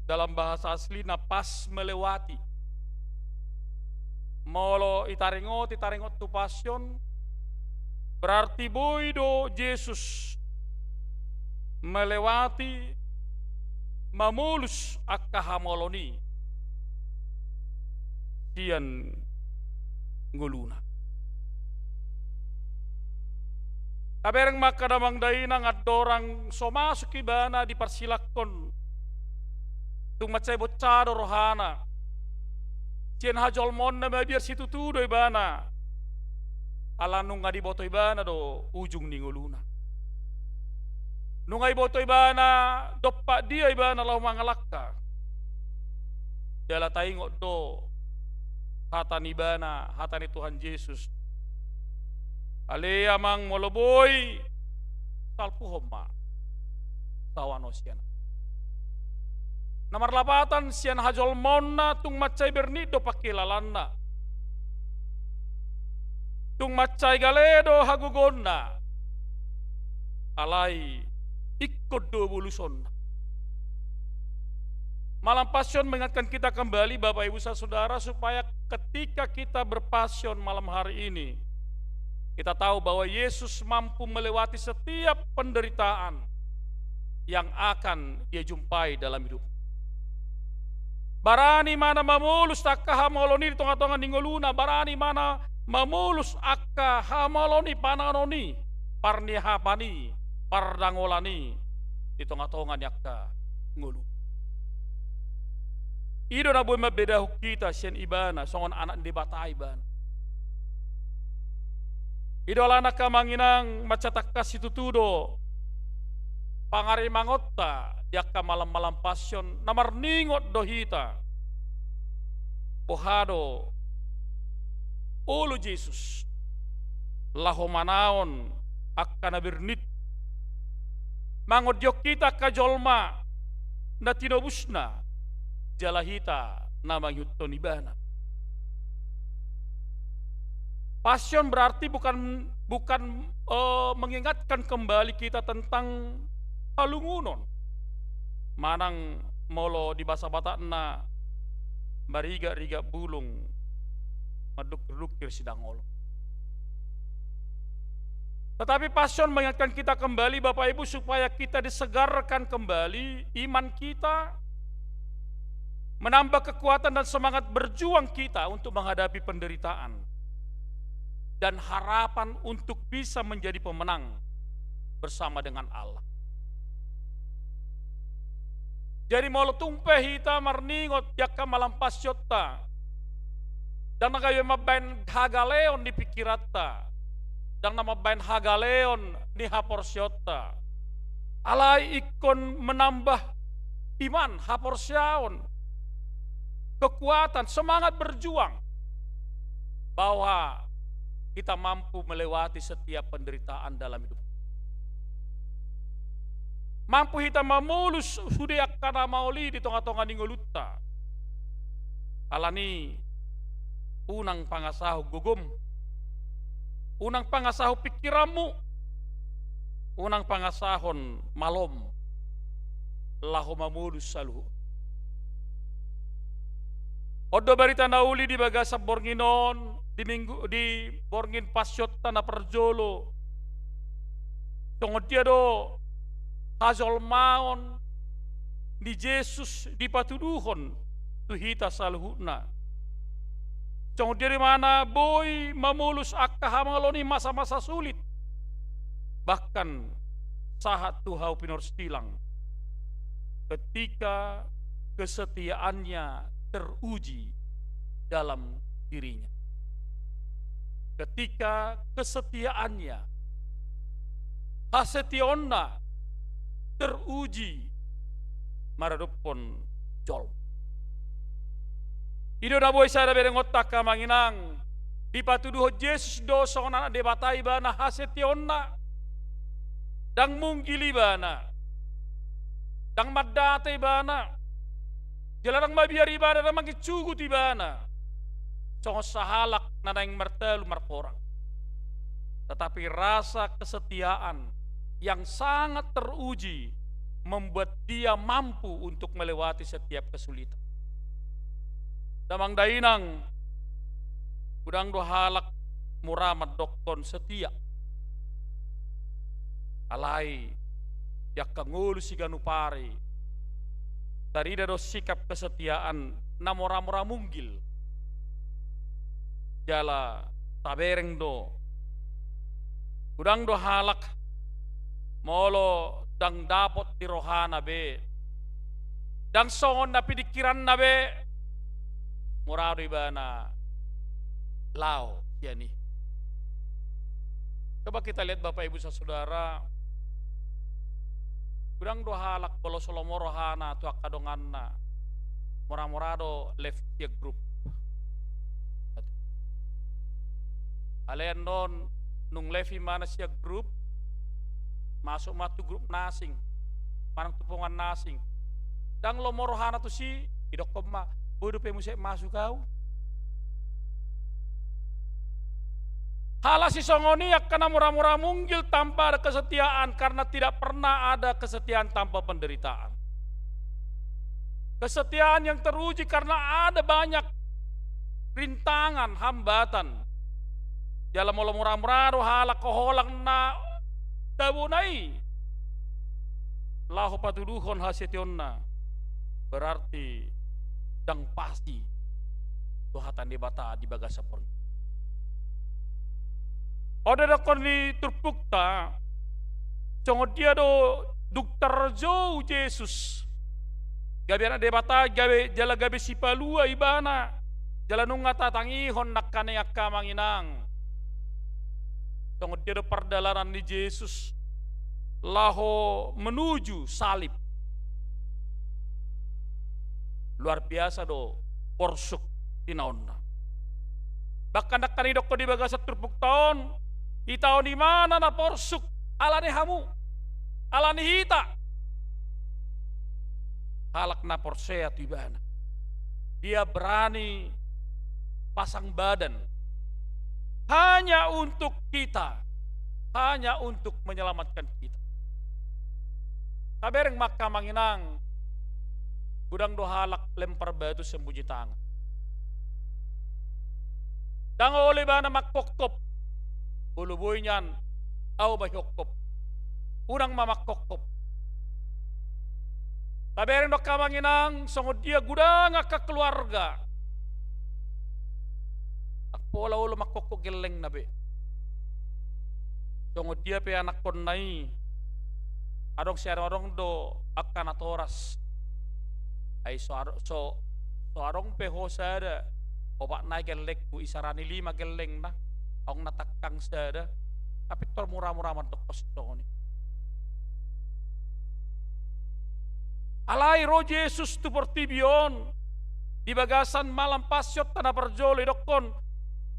dalam bahasa aslina pas melewati. Molo itaringoti, taringot tu Pasion, berarti boi do Jesus melewati, mamolus angka hamolon i sian ngoluna. Tabereng ma angka damang dainang, andorang so masuk ibana diparsilanghon, tung mansai bonsa do rohana. Sian hajolmaonna mabiar situtu do ibana, ala nunga diboto ibana do ujung ni ngoluna. Nunga diboto ibana dompak dia ibana laho mangalangka. Jala taingot do hata ni ibana, hata ni Tuhan Jesus: Ale Amang, molo boi, salpuhon ma saoan on sian ahu. Na marlapatan sian hajolmaonna tung mansai bernit do pangkilalaanna, tung mansai gale do hagogoonna, alai ingkon do bolusonna. Malam Pasion mengingatkan kita kembali, Bapak Ibu Saudara, supaya ketika kita berpasion malam hari ini, kita tahu bahwa Yesus mampu melewati setiap penderitaan yang akan Dia jumpai dalam hidup. Barani ma na mamolus angka hamolon i di tongatonga ni ngoluna, barani ma na mamolus angka hamolon i, panganon i, parniahapan i, pardangolan i di tongatonga ni angka ngolu. I do na boi mambedahon hita sian ibana songon anak ni Debata ibana. I do alana angka amang inang, mansai tangkas situtu do pangarimangonta di angka malam-malam Pasion, na marningot do hita boha do olo Jesus laho manaon angka na bernit, mangondihon hita angka jolma na tinobusna, jala hita na mangihuthon ibana. Pasion berarti bukan, bukan, eh, mengingatkan kembali kita tentang halungunon. Manang molo di bahasa Batakna, marigak-rigak bulung, mandukir-dukir sidangolon. Tetapi Pasion mengingatkan kita kembali, Bapak Ibu, supaya kita disegarkan kembali iman kita, menambah kekuatan dan semangat berjuang kita untuk menghadapi penderitaan dan harapan untuk bisa menjadi pemenang bersama dengan Allah. Jadi molo tung pe hita marningot di angka malam pasionta, ndang na gabe mambaen hagaleon ni pikiranta, ndang na mambaen hagaleon ni haporseaonta. Alai ingkon menambah iman, haporseaon, kekuatan, semangat berjuang, bahwa kita mampu melewati setiap penderitaan dalam hidup. Mampu hita mamolus sude angka na maol i di tonga-tonga ni ngolunta. Alani, unang pangasahon gogom, unang pangasahon pikiranmu, unang pangasahon malom, laho mamolus saluhut. On do barita na uli di bagasan borngin on, di minggu, di borngin pasionta na parjolo. Songon dia do hajolmaon ni Jesus dipatuduhon tu hita saluhutna. Songon dia do ibana boi mamolus angka hamaolon i masa-masa sulit. Bahkan sahat tu hau pinorsilang. Ketika kesetiaannya teruji dalam dirinya. Ketika kesetiaannya, hasetiaonna teruji maradophon jolma. I do na boi sada berengonta angka amang inang, dipatuduhon Jesus do songon anak Debata ibana hasetiaonna. Ndang munggil ibana. Ndang mandate ibana. Jala ndang mabiar ibana, ndang mangincugut ibana. Songon sahalak na naeng martalu marporang. Tetapi rasa kesetiaan yang sangat teruji membuat dia mampu untuk melewati setiap kesulitan. Damang dainang, godang do halak mura mandokkon setia. Alai, di angka ngolu siganup ari, tarida do sikap kesetiaan na mura-mura munggil. Jala tabereng do. Godang do halak molo ndang dapot di rohana be, ndang songon na pidingkiranna be, mura do ibana laho sian i. Coba kita lihat Bapak Ibu Saudara, godang do halak molo so lomo rohana tu angka donganna, mura-mura do left sian grup. Alai annon nung left ibana sian grup, masuk ma tu grup na asing, manang tu punguan na asing. Ndang lomo rohana tusi, didokkon ma, boi dope muse masuk au. Halak sisongon i angka na mura-mura munggil tanpa ada kesetiaan, karena tidak pernah ada kesetiaan tanpa penderitaan. Kesetiaan yang teruji karena ada banyak rintangan, hambatan. Jala molo mura-mura do halak holan na tabona i laho patuduhon hasetiaonna, berarti ndang pasti do hata ni Debata di bagasan borngin. On do didokkon ni turpukta, songon dia do dung tarjou Jesus gabe anak Debata, gabe, jala gabe sipalua ibana, jala nunga tatangihon nangkaning angka amang inang. Songon dia do pardalanan ni Jesus laho menuju salib. Luar biasa do porsuk tinaonna. Bahkan nangkaning didokkon di bagasan turpukta on, itaon ibana na porsuk alani hamu, alani hita. Halak na porsea tu ibana. Dia berani pasang badan hanya untuk kita, hanya untuk menyelamatkan kita. Tabereng ma angka amang inang, godang do halak lempar batu sembunyi tangan. Ndang olo ibana mangkopkop, molo boi nian, au ma ihopkop. Unang ma mangkopkop. Tabereng do angka amang inang, songon dia godang angka keluarga ndang pola olo mangkophop gellengna be. Songon dia pe anakkonna i, adong siadong-adong do angka natoras. Ai so adong, so, so adong pe ho sada, opat nai gellengku, isarani lima gellengna, adong na tangkang sada, tapi tor mura-mura mandok songon i. Alai ro Jesus tu portibi on, di bagasan malam Pasionta na parjolo, didokkon,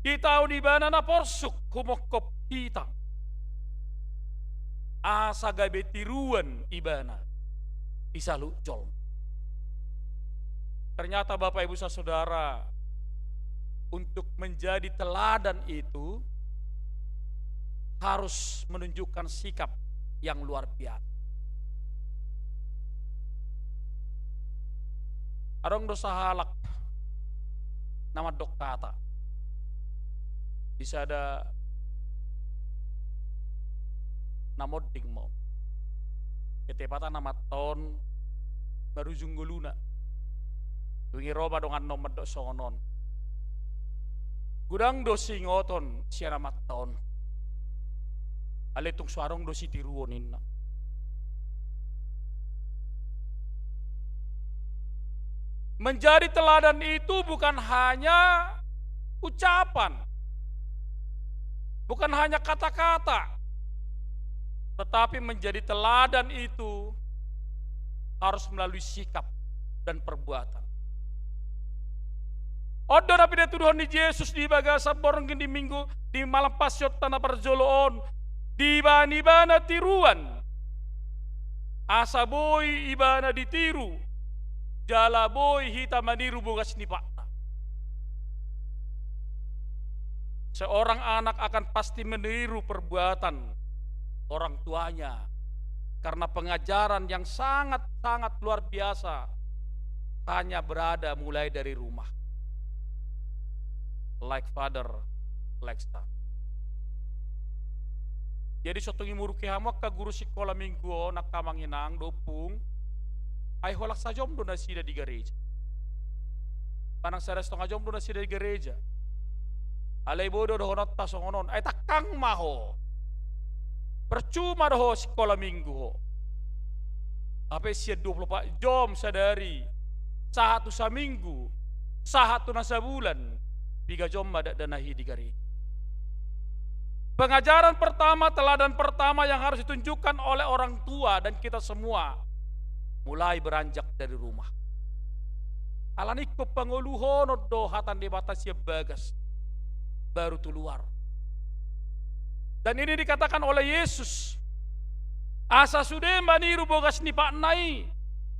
ditaon ibana na porsuk humophop hita, asa gabe tiruan ibana di saluhut jolma. Ternyata, Bapak, Ibu, saudara, untuk menjadi teladan itu harus menunjukkan sikap yang luar biasa. Adong do sahalak na mandok hata di sada na monding ma on. Ketepatan na mantong marujung ngoluna. Dung i ro ma donganna on mandok songon on: Godang do siingoton sian amanta on, alai tung so adong do sitiruon, ninna. Menjadi teladan itu bukan hanya ucapan, bukan hanya kata-kata, tetapi menjadi teladan itu harus melalui sikap dan perbuatan. On do na pinatuduhon ni Jesus di bagasan borngin di minggu, di malam Pasionta na parjolo on, dibaen ibana tiruan, asa boi ibana ditiru, jala boi hita maniru bogas ni patna. Seorang anak akan pasti meniru perbuatan orang tuanya, karena pengajaran yang sangat-sangat luar biasa hanya berada mulai dari rumah. Like father, like son. Jadi, so tung imuruhi hamu angka guru sikola minggu on, angka amang inang dohot ompung, ai holan sajom do nasida di gareja. Manang sada satonga jom do nasida di gareja. Alai boi do dohononta songon on, ai tangkang ma ho. Percuma do ho sikola minggu ho. Hape sian dua puluh opat jom sadari, sahat tu saminggu, sahat tu na sabulan, piga jom ma dakdanak i di gareja. Pengajaran pertama, teladan pertama yang harus ditunjukkan oleh orang tua dan kita semua mulai beranjak dari rumah. Alani ingkon pangoluhonon do hata ni Debata sian bagas, baru tu luar. Dan ini dikatakan oleh Yesus, asa sude maniru bogas ni patna i,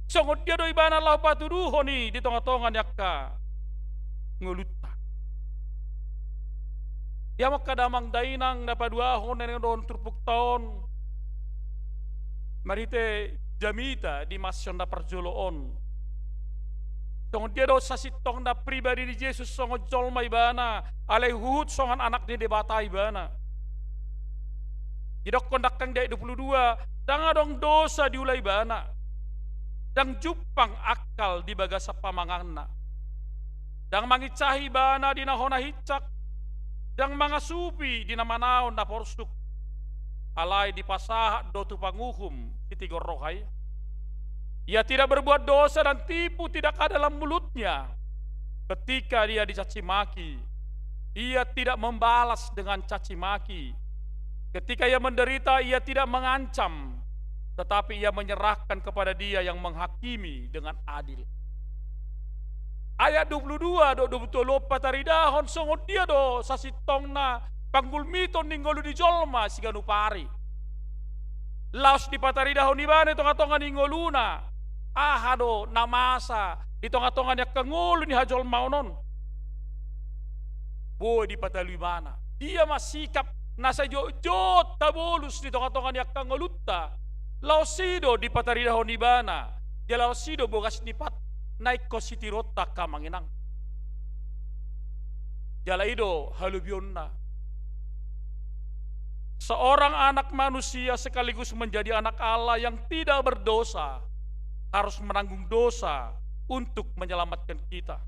songon dia do ibana laho patuduhon i di tonga-tonga ni angka ngolunta. Dia ma angka damang dainang na paduahon na naeng dohon turpukta on marhite jamita di Pasion na parjolo on. Songon dia do sasintongna pribadi ni Jesus songon jolma ibana, alai huhut songon anak ni Debata ibana. Didokkon dangkang di ayat dua puluh dua, ndang adong dosa diula ibana. Ndang jumpang angkal di bagasan pamanganna. Ndang manginsahi ibana di na hona hinsat, ndang mangasupi di na manaon na porsuk. Alai dipasahat do tu panguhum sitigor roha i. Ia tidak berbuat dosa dan tipu tidak ada dalam mulutnya. Ketika dia dicaci maki, ia tidak membalas dengan caci maki. Ketika ia menderita, ia tidak mengancam, tetapi ia menyerahkan kepada Dia yang menghakimi dengan adil. Ayat dua puluh dua dohot dua puluh tolu on pataridahon songon dia do sasintongna pangulmiton ni ngolu ni jolma siganup ari. Laos dipataridahon ibana di tonga-tonga ni ngoluna, aha do na masa di tonga-tonga ni angka ngolu ni hajolmaon on. Boi dipatalu ibana. Dia ma sikap na sai jotjot tabolus di tonga-tonga ni angka ngolunta. Laos i do dipataridahon ibana. Jala laos i do bogas ni patna ingkon sitiruonta, angka amang inang. Jala i do halobionna. Seorang anak manusia sekaligus menjadi anak Allah yang tidak berdosa harus menanggung dosa untuk menyelamatkan kita.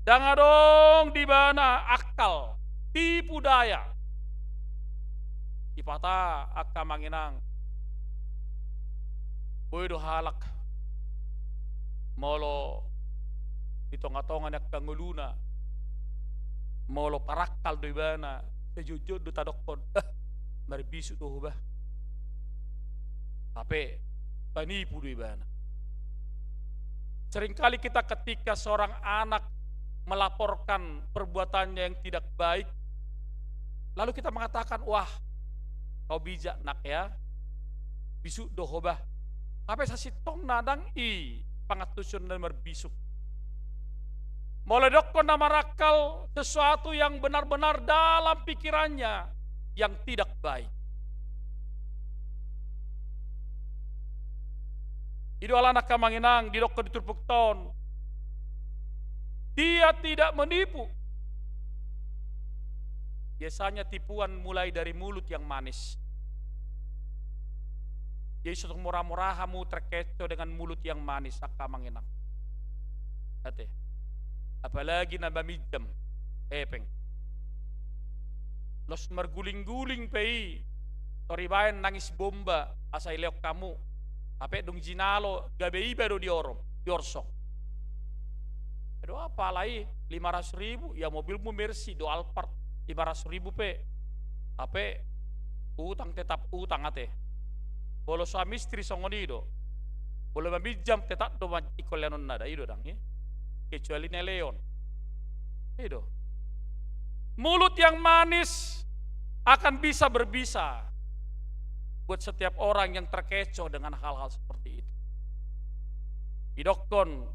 Ndang adong di ibana akal, tipu daya. Sipata angka amang inang, boi do halak molo di tonga-tonga ni angka ngoluna, molo parakal do ibana, sejotjot do tadokkon, "Eh, marbisuk do ho bah." Hape panipu do ibana. Seringkali kita ketika seorang anak melaporkan perbuatannya yang tidak baik, lalu kita mengatakan, "Wah, kau bijak nak ya, bisuk do ho bah." Hape sasintongna ndang i pangantusion na marbisuk. Molo didokkon na marakal sesuatu yang benar-benar dalam pikirannya yang tidak baik. I do alana angka amang inang, didokkon di turpukta on, dia tidak menipu. Biasanya tipuan mulai dari mulut yang manis. Jadi so tung mora-mora hamu terkecoh dengan mulut yang manis, angka amang inang. Ate. Apalagi na maminjam hepeng. Laos marguling-guling pe i, tor ibaen nangis bomba asa ileok hamu. Hape dung jinalo gabe iba do diorom, diorsok. Ado apa alai, lima ratus ribu, ya mobilmu Mercy do Alphard, lima ratus ribu pe. Hape utang tetap utang ate. Molo suami istri songon i do. Molo maminjam tetap do ma-, ingkon leanonna da, i do ndang i. Kecuali na leon. I do. Mulut yang manis akan bisa berbisa buat setiap orang yang terkecoh dengan hal-hal seperti itu. Didokkon,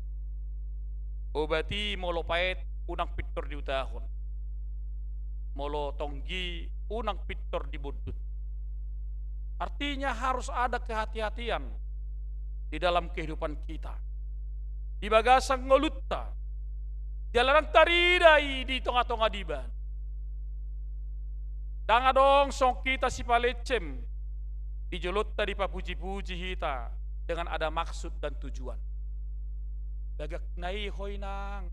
obat i molo paet unang pintor diutahon. Molo tonggi unang pintor dibondut. Artinya harus ada kehati-hatian di dalam kehidupan kita. Di bagasan ngolunta. Jala ndang tarida i di tonga-tonga diba. Ndang adong songon hita sipalejam, di jolonta dipapuji-puji hita dengan ada maksud dan tujuan. Bagak na i ho inang,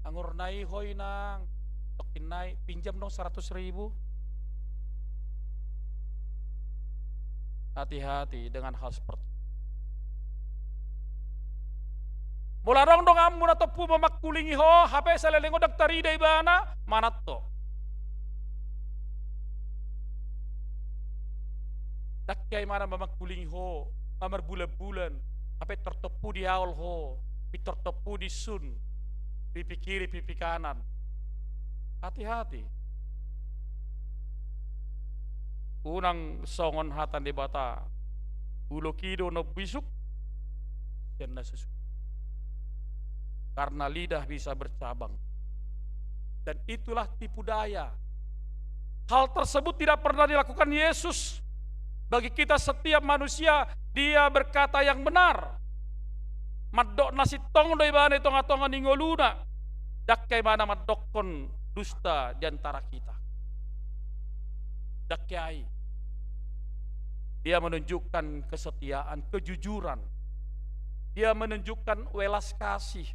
angor na i ho inang, tongkin na i pinjam dong seratus ribu. Hati-hati dengan hal seperti itu. Molo adong donganmu na tompu mamangkulingi ho, hape saleleng on ndang tarida ibana, manat ho. Ndang hea ibana mamangkulingi ho, marbulan-bulan, hape pintor tompu diaol ho, pintor tompu disun, pipi kiri, pipi kanan. Hati-hati. Unang songon hata ni Debata, ulok i do na umbisuk sian na so sude. Karena lidah bisa bercabang. Dan itulah tipu daya. Hal tersebut tidak pernah dilakukan Yesus. Bagi kita setiap manusia, Dia berkata yang benar. Mandok na sintong do ibana di tonga-tonga ni ngoluna. Ndang hea ibana mandokkon dusta di antara kita. Ndang hea i. Dia menunjukkan kesetiaan, kejujuran. Dia menunjukkan welas kasih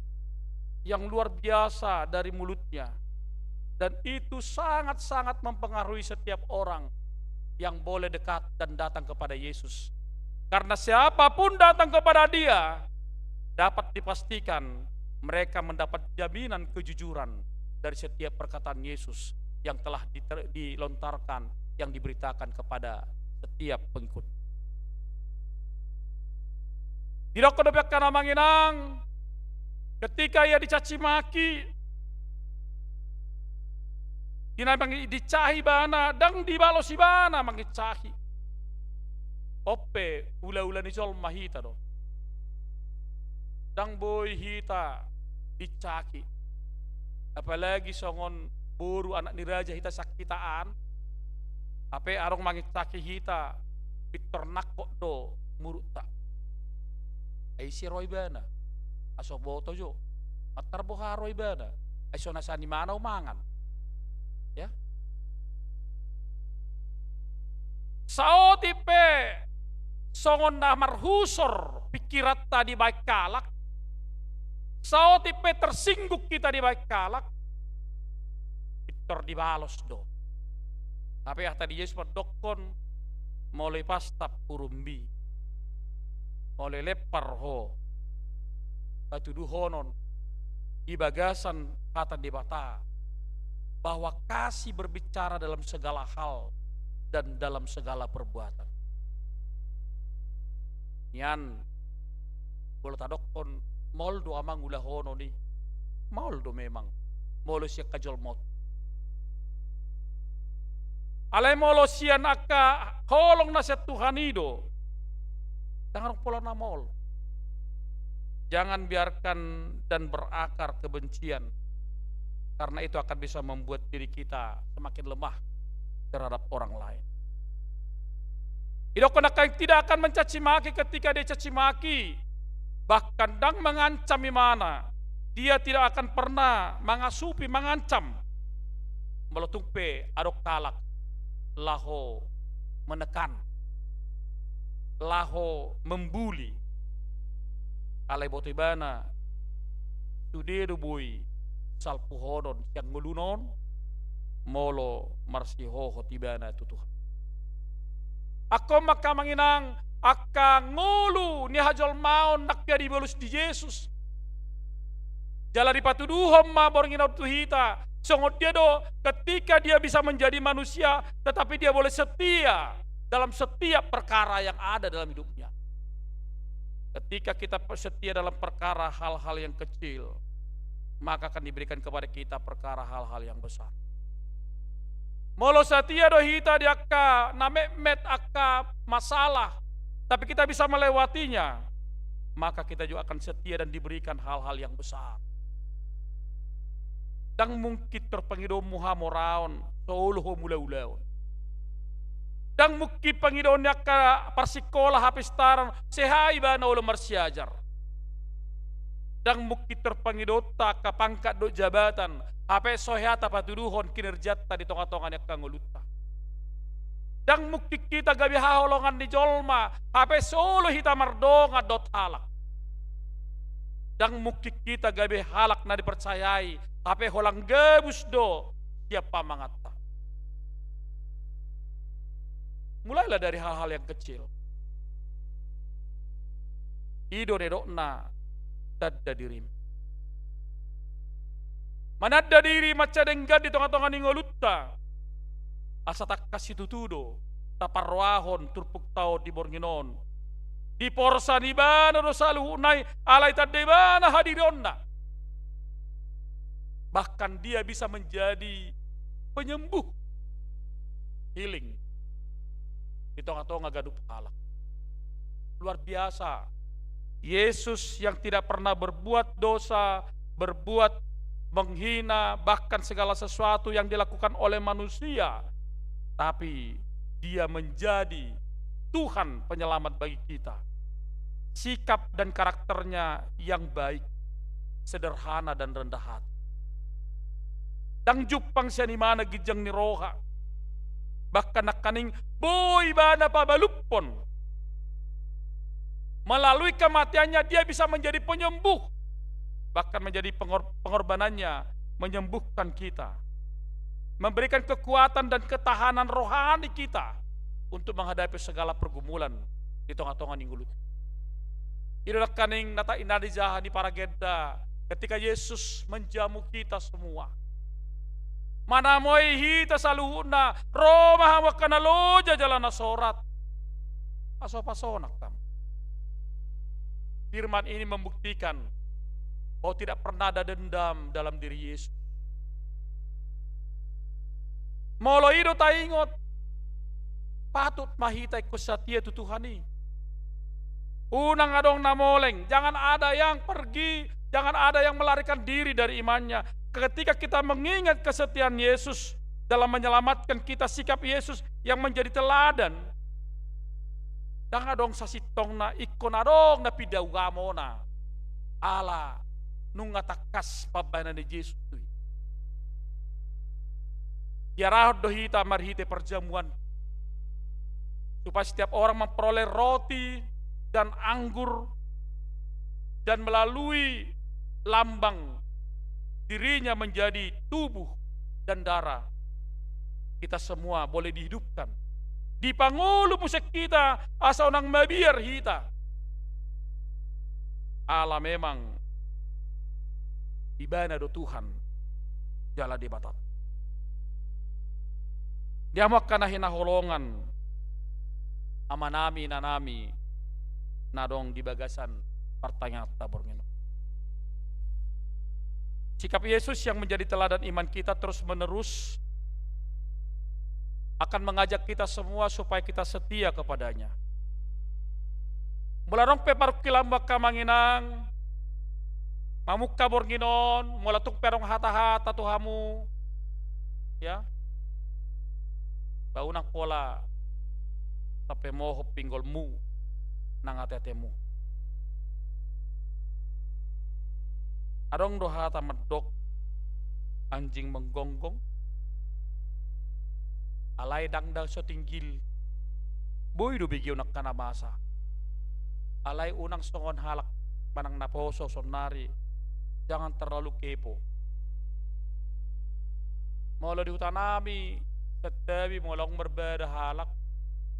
yang luar biasa dari mulutnya. Dan itu sangat-sangat mempengaruhi setiap orang yang boleh dekat dan datang kepada Yesus. Karena siapapun datang kepada Dia, dapat dipastikan mereka mendapat jaminan kejujuran dari setiap perkataan Yesus yang telah diter-, dilontarkan, yang diberitakan kepada setiap pengikut. Didokkon dope angka amang inang, ketika ia dicaci maki, di na mangi-, diinsahi ibana, ndang dibalos ibana manginsahi. On pe ula-ula ni jolma hita do. Ndang boi hita diinsahi. Apalagi songon boru anak ni raja hita sian hita an. Hape adong manginsahi hita, pintor nangkok do murukta. Ai ise ro ibana? Aso boto jo. Mantar boha ro ibana? Ai so na sani mangan au mangan. Ya. Saotik pe songon na marhusor pikiranta dibaen halak, saotik pe tersinggung hita dibaen halak, pintor dibalos do. Hape hata ni Jesus mandokkon, molo ipastap hurumbi, molo ilempar ho hatuduhonon di bagasan hata ni Debata, bahwa kasih berbicara dalam segala hal dan dalam segala perbuatan. Nian, molo tadokkon, maol do amang ulahonon i, maol do memang, molo sian hajolmaon. Alai molo sian angka holong na sian Tuhan i do, ndang adong pola na maol. Jangan biarkan dan berakar kebencian, karena itu akan bisa membuat diri kita semakin lemah terhadap orang lain. Didok angka, tidak akan mencaci maki ketika dia caci maki, bahkan ndang mengancam ibana, dia tidak akan pernah mangasupi, mangancam. Molo tung pe adong halak laho menekan, laho membuli, alai boto ibana sude do boi salpuhonon sian ngoluna on, molo marsihohot ibana tu Tuhan. Angka on ma angka amang inang, angka ngolu ni hajolmaon nang pe dibalos di Jesus. Jala dipatuduhon ma borngin on tu hita, songon dia do ketika dia bisa menjadi manusia, tetapi dia boleh setia dalam setiap perkara yang ada dalam hidupnya. Ketika kita setia dalam perkara hal-hal yang kecil, maka akan diberikan kepada kita perkara hal-hal yang besar. Molo setia do hita di angka na metmet, angka masalah, tapi kita bisa melewatinya, maka kita juga akan setia dan diberikan hal-hal yang besar. Ndang mungkin tarpangidoonmu hamoraon so olo ho mulaulaon. Ndang mungkin pangidoon ni angka parsikola hapistaran, seha ibana olo marsiajar. Ndang mungkin tarpangidoonta angka pangkat dohot jabatan, hape so hea tapatuduhon kinerjanta di tongatonga ni angka ngolunta. Ndang mungkin hita gabe haholongan ni jolma, hape so olo hita mardongan dohot halak. Ndang mungkin hita gabe halak na dipercayai, hape holan gabus do sian pamanganta. Mulailah dari hal-hal yang kecil. I do na nidokna tanda dirim. Mananda diri mansai denggan di tongatonga ni ngolunta. Asa tangkas situtu do taparrohahon turpukta on di borngin on. Diporsan ibana do saluhutna i, alai tanda ibana hadirionna. Bahkan dia bisa menjadi penyembuh, healing, di tongatonga ganup halak. Luar biasa. Yesus yang tidak pernah berbuat dosa, berbuat menghina, bahkan segala sesuatu yang dilakukan oleh manusia, tapi Dia menjadi Tuhan penyelamat bagi kita. Sikap dan karakternya yang baik, sederhana dan rendah hati. Ndang jumpang sian ibana ginjang ni roha. Bahkan nangkaning boi ibana pabaluphon. Melalui kematiannya, dia bisa menjadi penyembuh. Bahkan menjadi pengor-, pengorbanannya menyembuhkan kita. Memberikan kekuatan dan ketahanan rohani kita untuk menghadapi segala pergumulan di tongatonga ni ngolunta. I do nangkaning na ta-, na dijaha ni paragenda ketika Yesus menjamu kita semua. Manamoi hita saluhutna, ro ma hamu angka na loja jala na sorat. Pasopasonang hamu. Firman ini membuktikan bahwa tidak pernah ada dendam dalam diri Yesus. Molo i do taingot, patut ma hita ingkon satia tu Tuhan i. Unang adong na moleng, jangan ada yang pergi, jangan ada yang melarikan diri dari imannya. Ketika kita mengingat kesetiaan Yesus dalam menyelamatkan kita, sikap Yesus yang menjadi teladan, ndang adong sasintongna ingkon adong na pinda ugamona. Ala nunga tangkas pambahenan ni Jesus tu i. Diarahon do hita marhite parjamuan, supaya setiap orang memperoleh roti dan anggur dan melalui lambang dirinya menjadi tubuh dan darah, kita semua boleh dihidupkan. Dipangolu muse hita, asa unang mabiar hita. Ala memang Ibana do Tuhan jala Debata. Di hamu angka na hinaholongan, amanami, inanami, na adong di bagasan partangianganta borngin on. Sikap Yesus yang menjadi teladan iman kita terus-menerus akan mengajak kita semua supaya kita setia kepada-Nya. Molo adong pe parungkilonmu angka amang inang, mamungka borngin on, molo tung pe adong hata-hata tu hamu, ya, ba unang pola sampe mohop pinggolmu nang ate-atemu. Adong do hata mandok, anjing menggonggong, alai ndang da so tinggil, boi do begeon angka na masa. Alai unang songon halak manang naposo saonnari, jangan terlalu kepo. Molo di hutanami, santabi, molo adong marbada halak,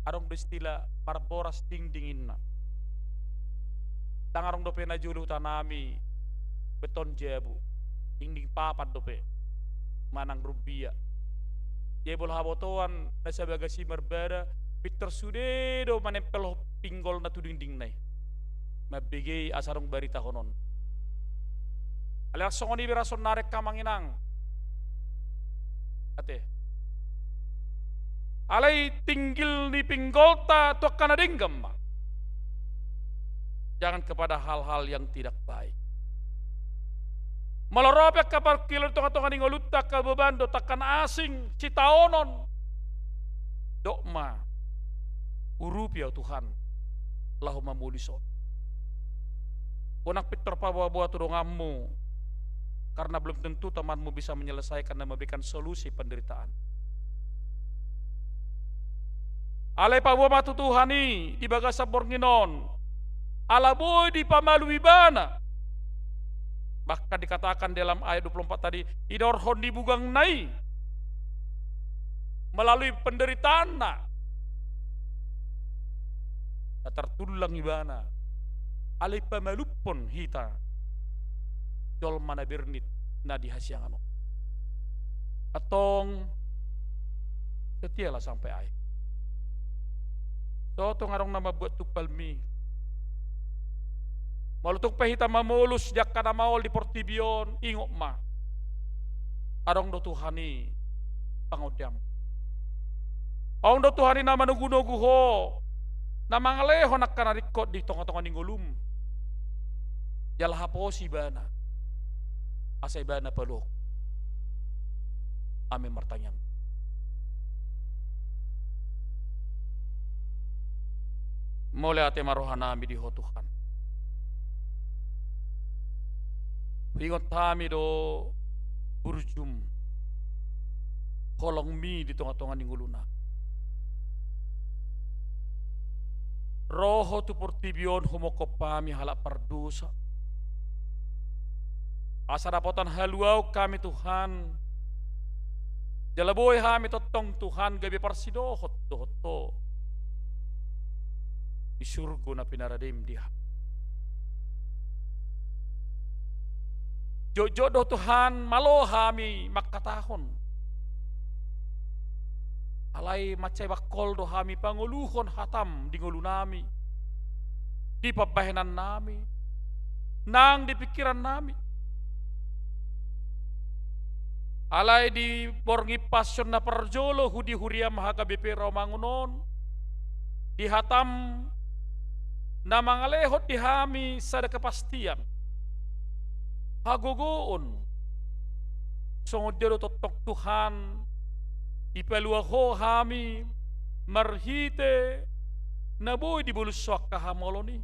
adong do istilah marboras dingding inna. Ndang adong dope na jolo hutanami beton jabu, dingding papan dope manang rumbia. Jadi molo habotoan na sabagas i marbada, pintor sude do manempel pinggolna tu dingdingna i, mambege i asa adong baritahonon. Alai ndang songon i be ra saonnari angka amang inang. Ate. Alai tinggil ni pinggolta tu angka na denggan ma. Jangan kepada hal-hal yang tidak baik. Molo ro pe angka parungkilon di tonga-tonga ni ngolunta, angka beban dohot angka na asing, sitaonon. Dok ma, urupi ahu Tuhan, laho mamolisi on. Unang pintor paboa-boa tu donganmu, karena belum tentu temanmu bisa menyelesaikan dan memberikan solusi penderitaan. Alai paboa ma tu Tuhan i di bagasan borngin on, ala boi dipamalu Ibana. Bahkan dikatakan dalam ayat dua puluh empat tadi, didorhon ni bugangna i, melalui penderitaanna, na tartullang Ibana, alai pamalumhon hita jolma na bernit na di hasiangan on. Antong, setialah sampai akhir. So tung adong na mambuat tumpalmi. Molo tung pe hita mamolus di angka na maol di portibi on, ingot ma, adong do Tuhan i pangondam. Adong do Tuhan i na manogu-nogu ho, na mangalehon angka na ringkot di tonga-tonga ni ngolum. Jala haposi Ibana, asa Ibana paluahon. Amin. Martangiang. Mauliate ma rohanami di Ho Tuhan. Huingot hami do burjum holongmi di tonga-tonga ni ngoluna. Ro Ho tu portibi on humophop hami halak pardosa, asa dapotan haluaon hami Tuhan. Jala boi hami tongtong Tuhan gabe parsidohot dohot Ho di surgo na pinaradeM di hami. Jotjot do Tuhan malo hami mangkatahon, alai mansai bangkol do hami pangoluhon hataM di ngolunami, di pambahenannami, nang di pingkirannami. Alai di borngin Pasion na parjolo hu di huriaM H K B P Rawamangun on, di hataM na mangalehon di hami sada kepastian, hagogoon, songon dia do tongtong Tuhan dipalua Ho hami marhite na boi dibolus Ho angka hamaolon i.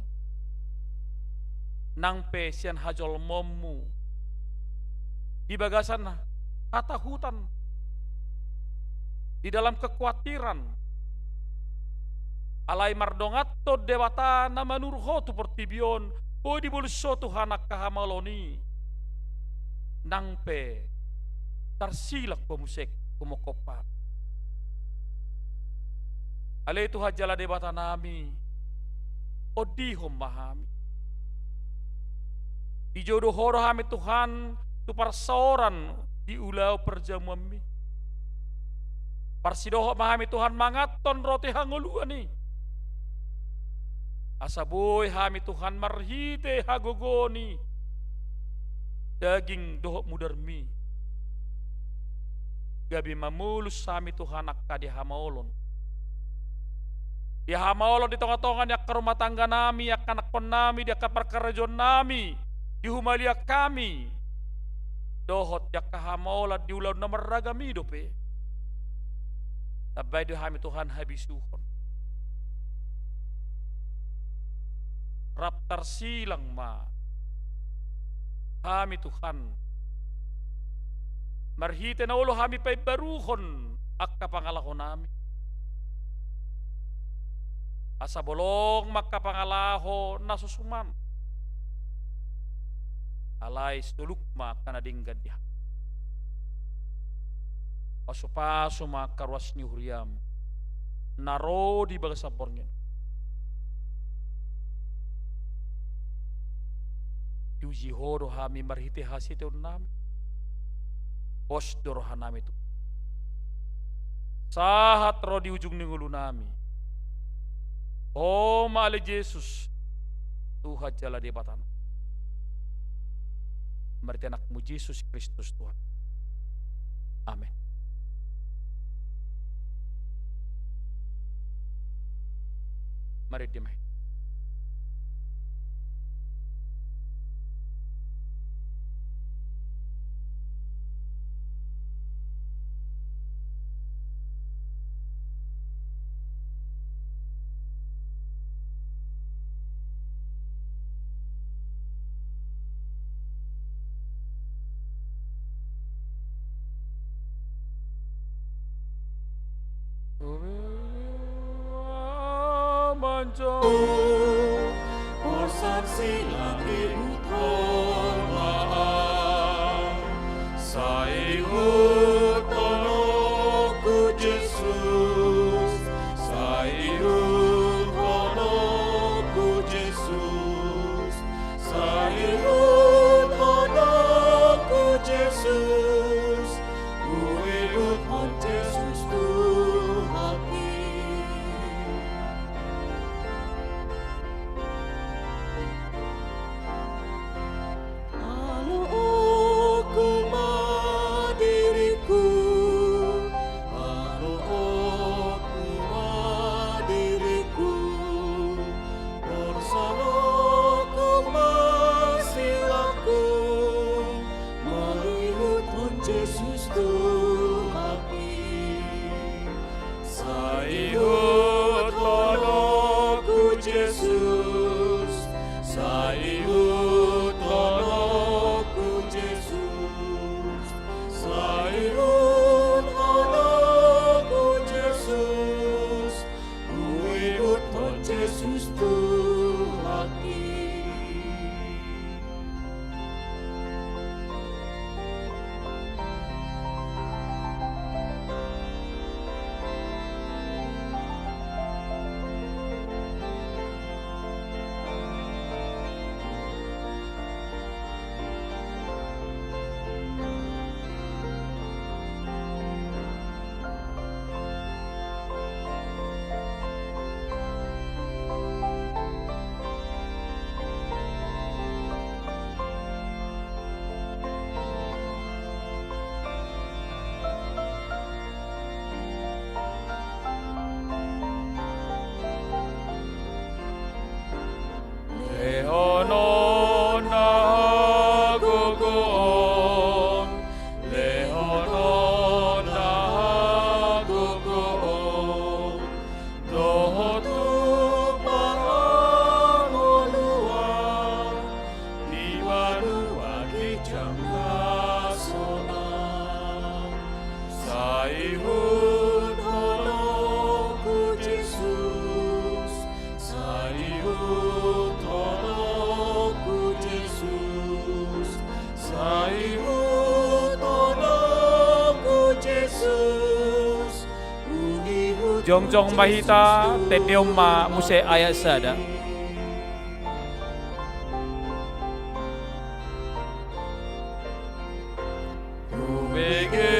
Nang pe sian hajolmaonMu, di bagasan hatahutan, di dalam kekuatiran, alai mardonganhon Debata na manuru Ho tu portibi on, Boi dibolus Ho Tuhan angka hamaolon i, nang pe tarsilang Ho muse, humophop hami. Ale Tuhan jala Debatanami, ondihon ma hami. Dijou do Ho do hami Tuhan tu parsaoran di ulaon parjamuanmi. Parsidohot ma hami Tuhan manganhon roti hangoluan i, asa boi hami Tuhan marhite hagogoon i daging dohot mudarmi gabe mamolus hami Tuhan angka di hamaolon. Di hamaolon di tongatonga ni angka rumah tangganami, angka anakkonnami, di angka parkarejoannami, di humaliang hami, dohot di angka hamaolon di ulaon na marragam i dope. Tambai do hami Tuhan habisuhon. Rap tarsilang ma hami Tuhan, marhite na olo hami paimbaruhon angka pangalahonami, asa bolong ma angka pangalaho na so suman. Alai soluk ma angka na denggan di hami. Pasupasu ma angka ruas ni huriam na ro di bagasan borngin. Diuji Ho do hami marhite hasetiaonnami. Pos do rohanami tu sahat ro di ujung ni ngolunami. Ho ma ale Jesus, Tuhan jala Debatanami. Marhite Anakmu Jesus Kristus Tuhan. Amen. Mari di mai. Manjou. Porsan silang ihuthon ma, sai ihuthon ho Jesus, sai ihuthon ho Jesus, sai ihuthon ho Jesus, huihuthon Jesus Tuhanki. Alookku ma diringku, alookku ma diringku, porsanku ma silangku, maihuthon Jesus Tuhanki. Sai ihuthon ho Jesus, sai ihuthon ho Jesus, sai ihuthon ho Jesus, huihuthon Jesus Tuhanki. Jongjong ma hita, tendehon ma muse ayat sada. Hubege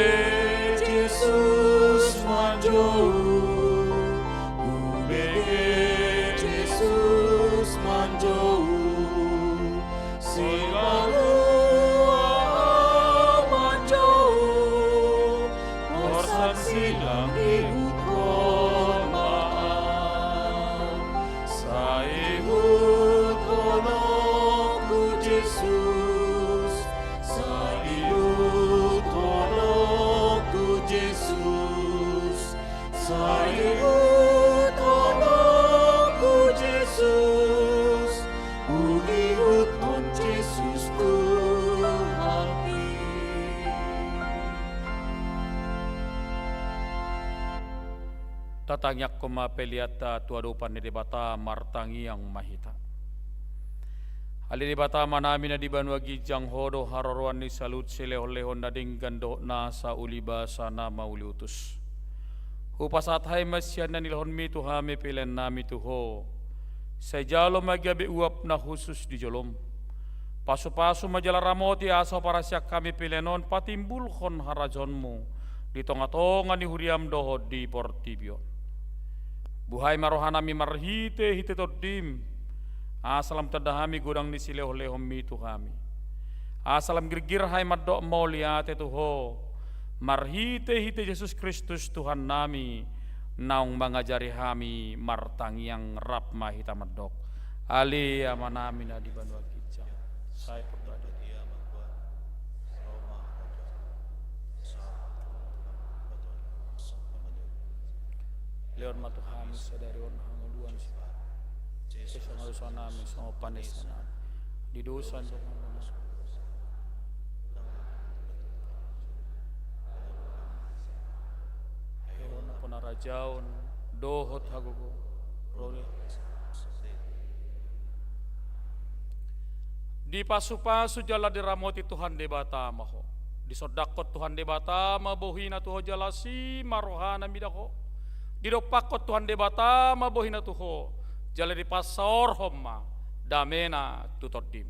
Jesus manjou, hubege Jesus manjou, sai lalu ahu manjou, borsak silang ihuthon ma ahu. Sai ihuthon ho Jesus, sai ihuthon ho Jesus, sai ihuthon ho Jesus, huihuthon Jesus Tuhanki. Tatangiangkon ma peleanta tu adopan ni Debata, martangiang ma hita. Ale Debata Amanami na di banua ginjang, Ho do haroroan ni saluhut silehonlehon na denggan dohot nasa uli basa na mauliutus. Hupasahat hami ma sian na nilehonmi tu hami peleannami tu Ho. Sai jalo ma gabe uap na hushus di jolom. Pasupasu ma jala ramoti asa huparasian hami pelean on patimbulhon harajaonmu di tongatonga ni huriam dohot di portibi on. Buhai ma rohanami marhitehite Tondim, asa lam tanda hami godang ni silehonlehonmi tu hami. Asa lam girgir hami mandok mauliate tu Ho, marhitehite Jesus Kristus Tuhannami, naung mangajari hami martangiang. Rap ma hita mandok: Ale Amanami na di banua ginjang, sai porlu Lehon ma tu hami sadari on hangoluan sian, sai songon na dosa nami, songon panesanami di dosa ni dongan nami. Ai Ho do nampuna harajaon dohot hagogoon, ro ni. Dipasupasu jala diramoti Tuhan Debata ma ho. Disondangkon Tuhan Debata ma bohina tu ho jala asi ma rohana mida ho. Didompakkon Tuhan Debata ma bohina tu ho jala dipasaorhon ma damena tu tondim.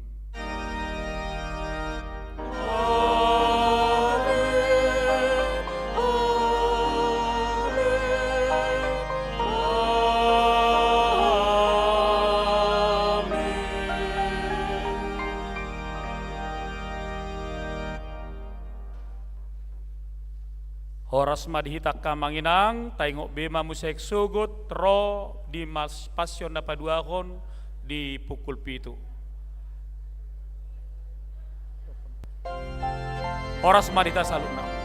Amen. Horas ma di hita angka amang inang, taingot be ma muse sogot ro di mas-, Pasion na paduahon di pukul pitu. Horas ma di hita saluhutna.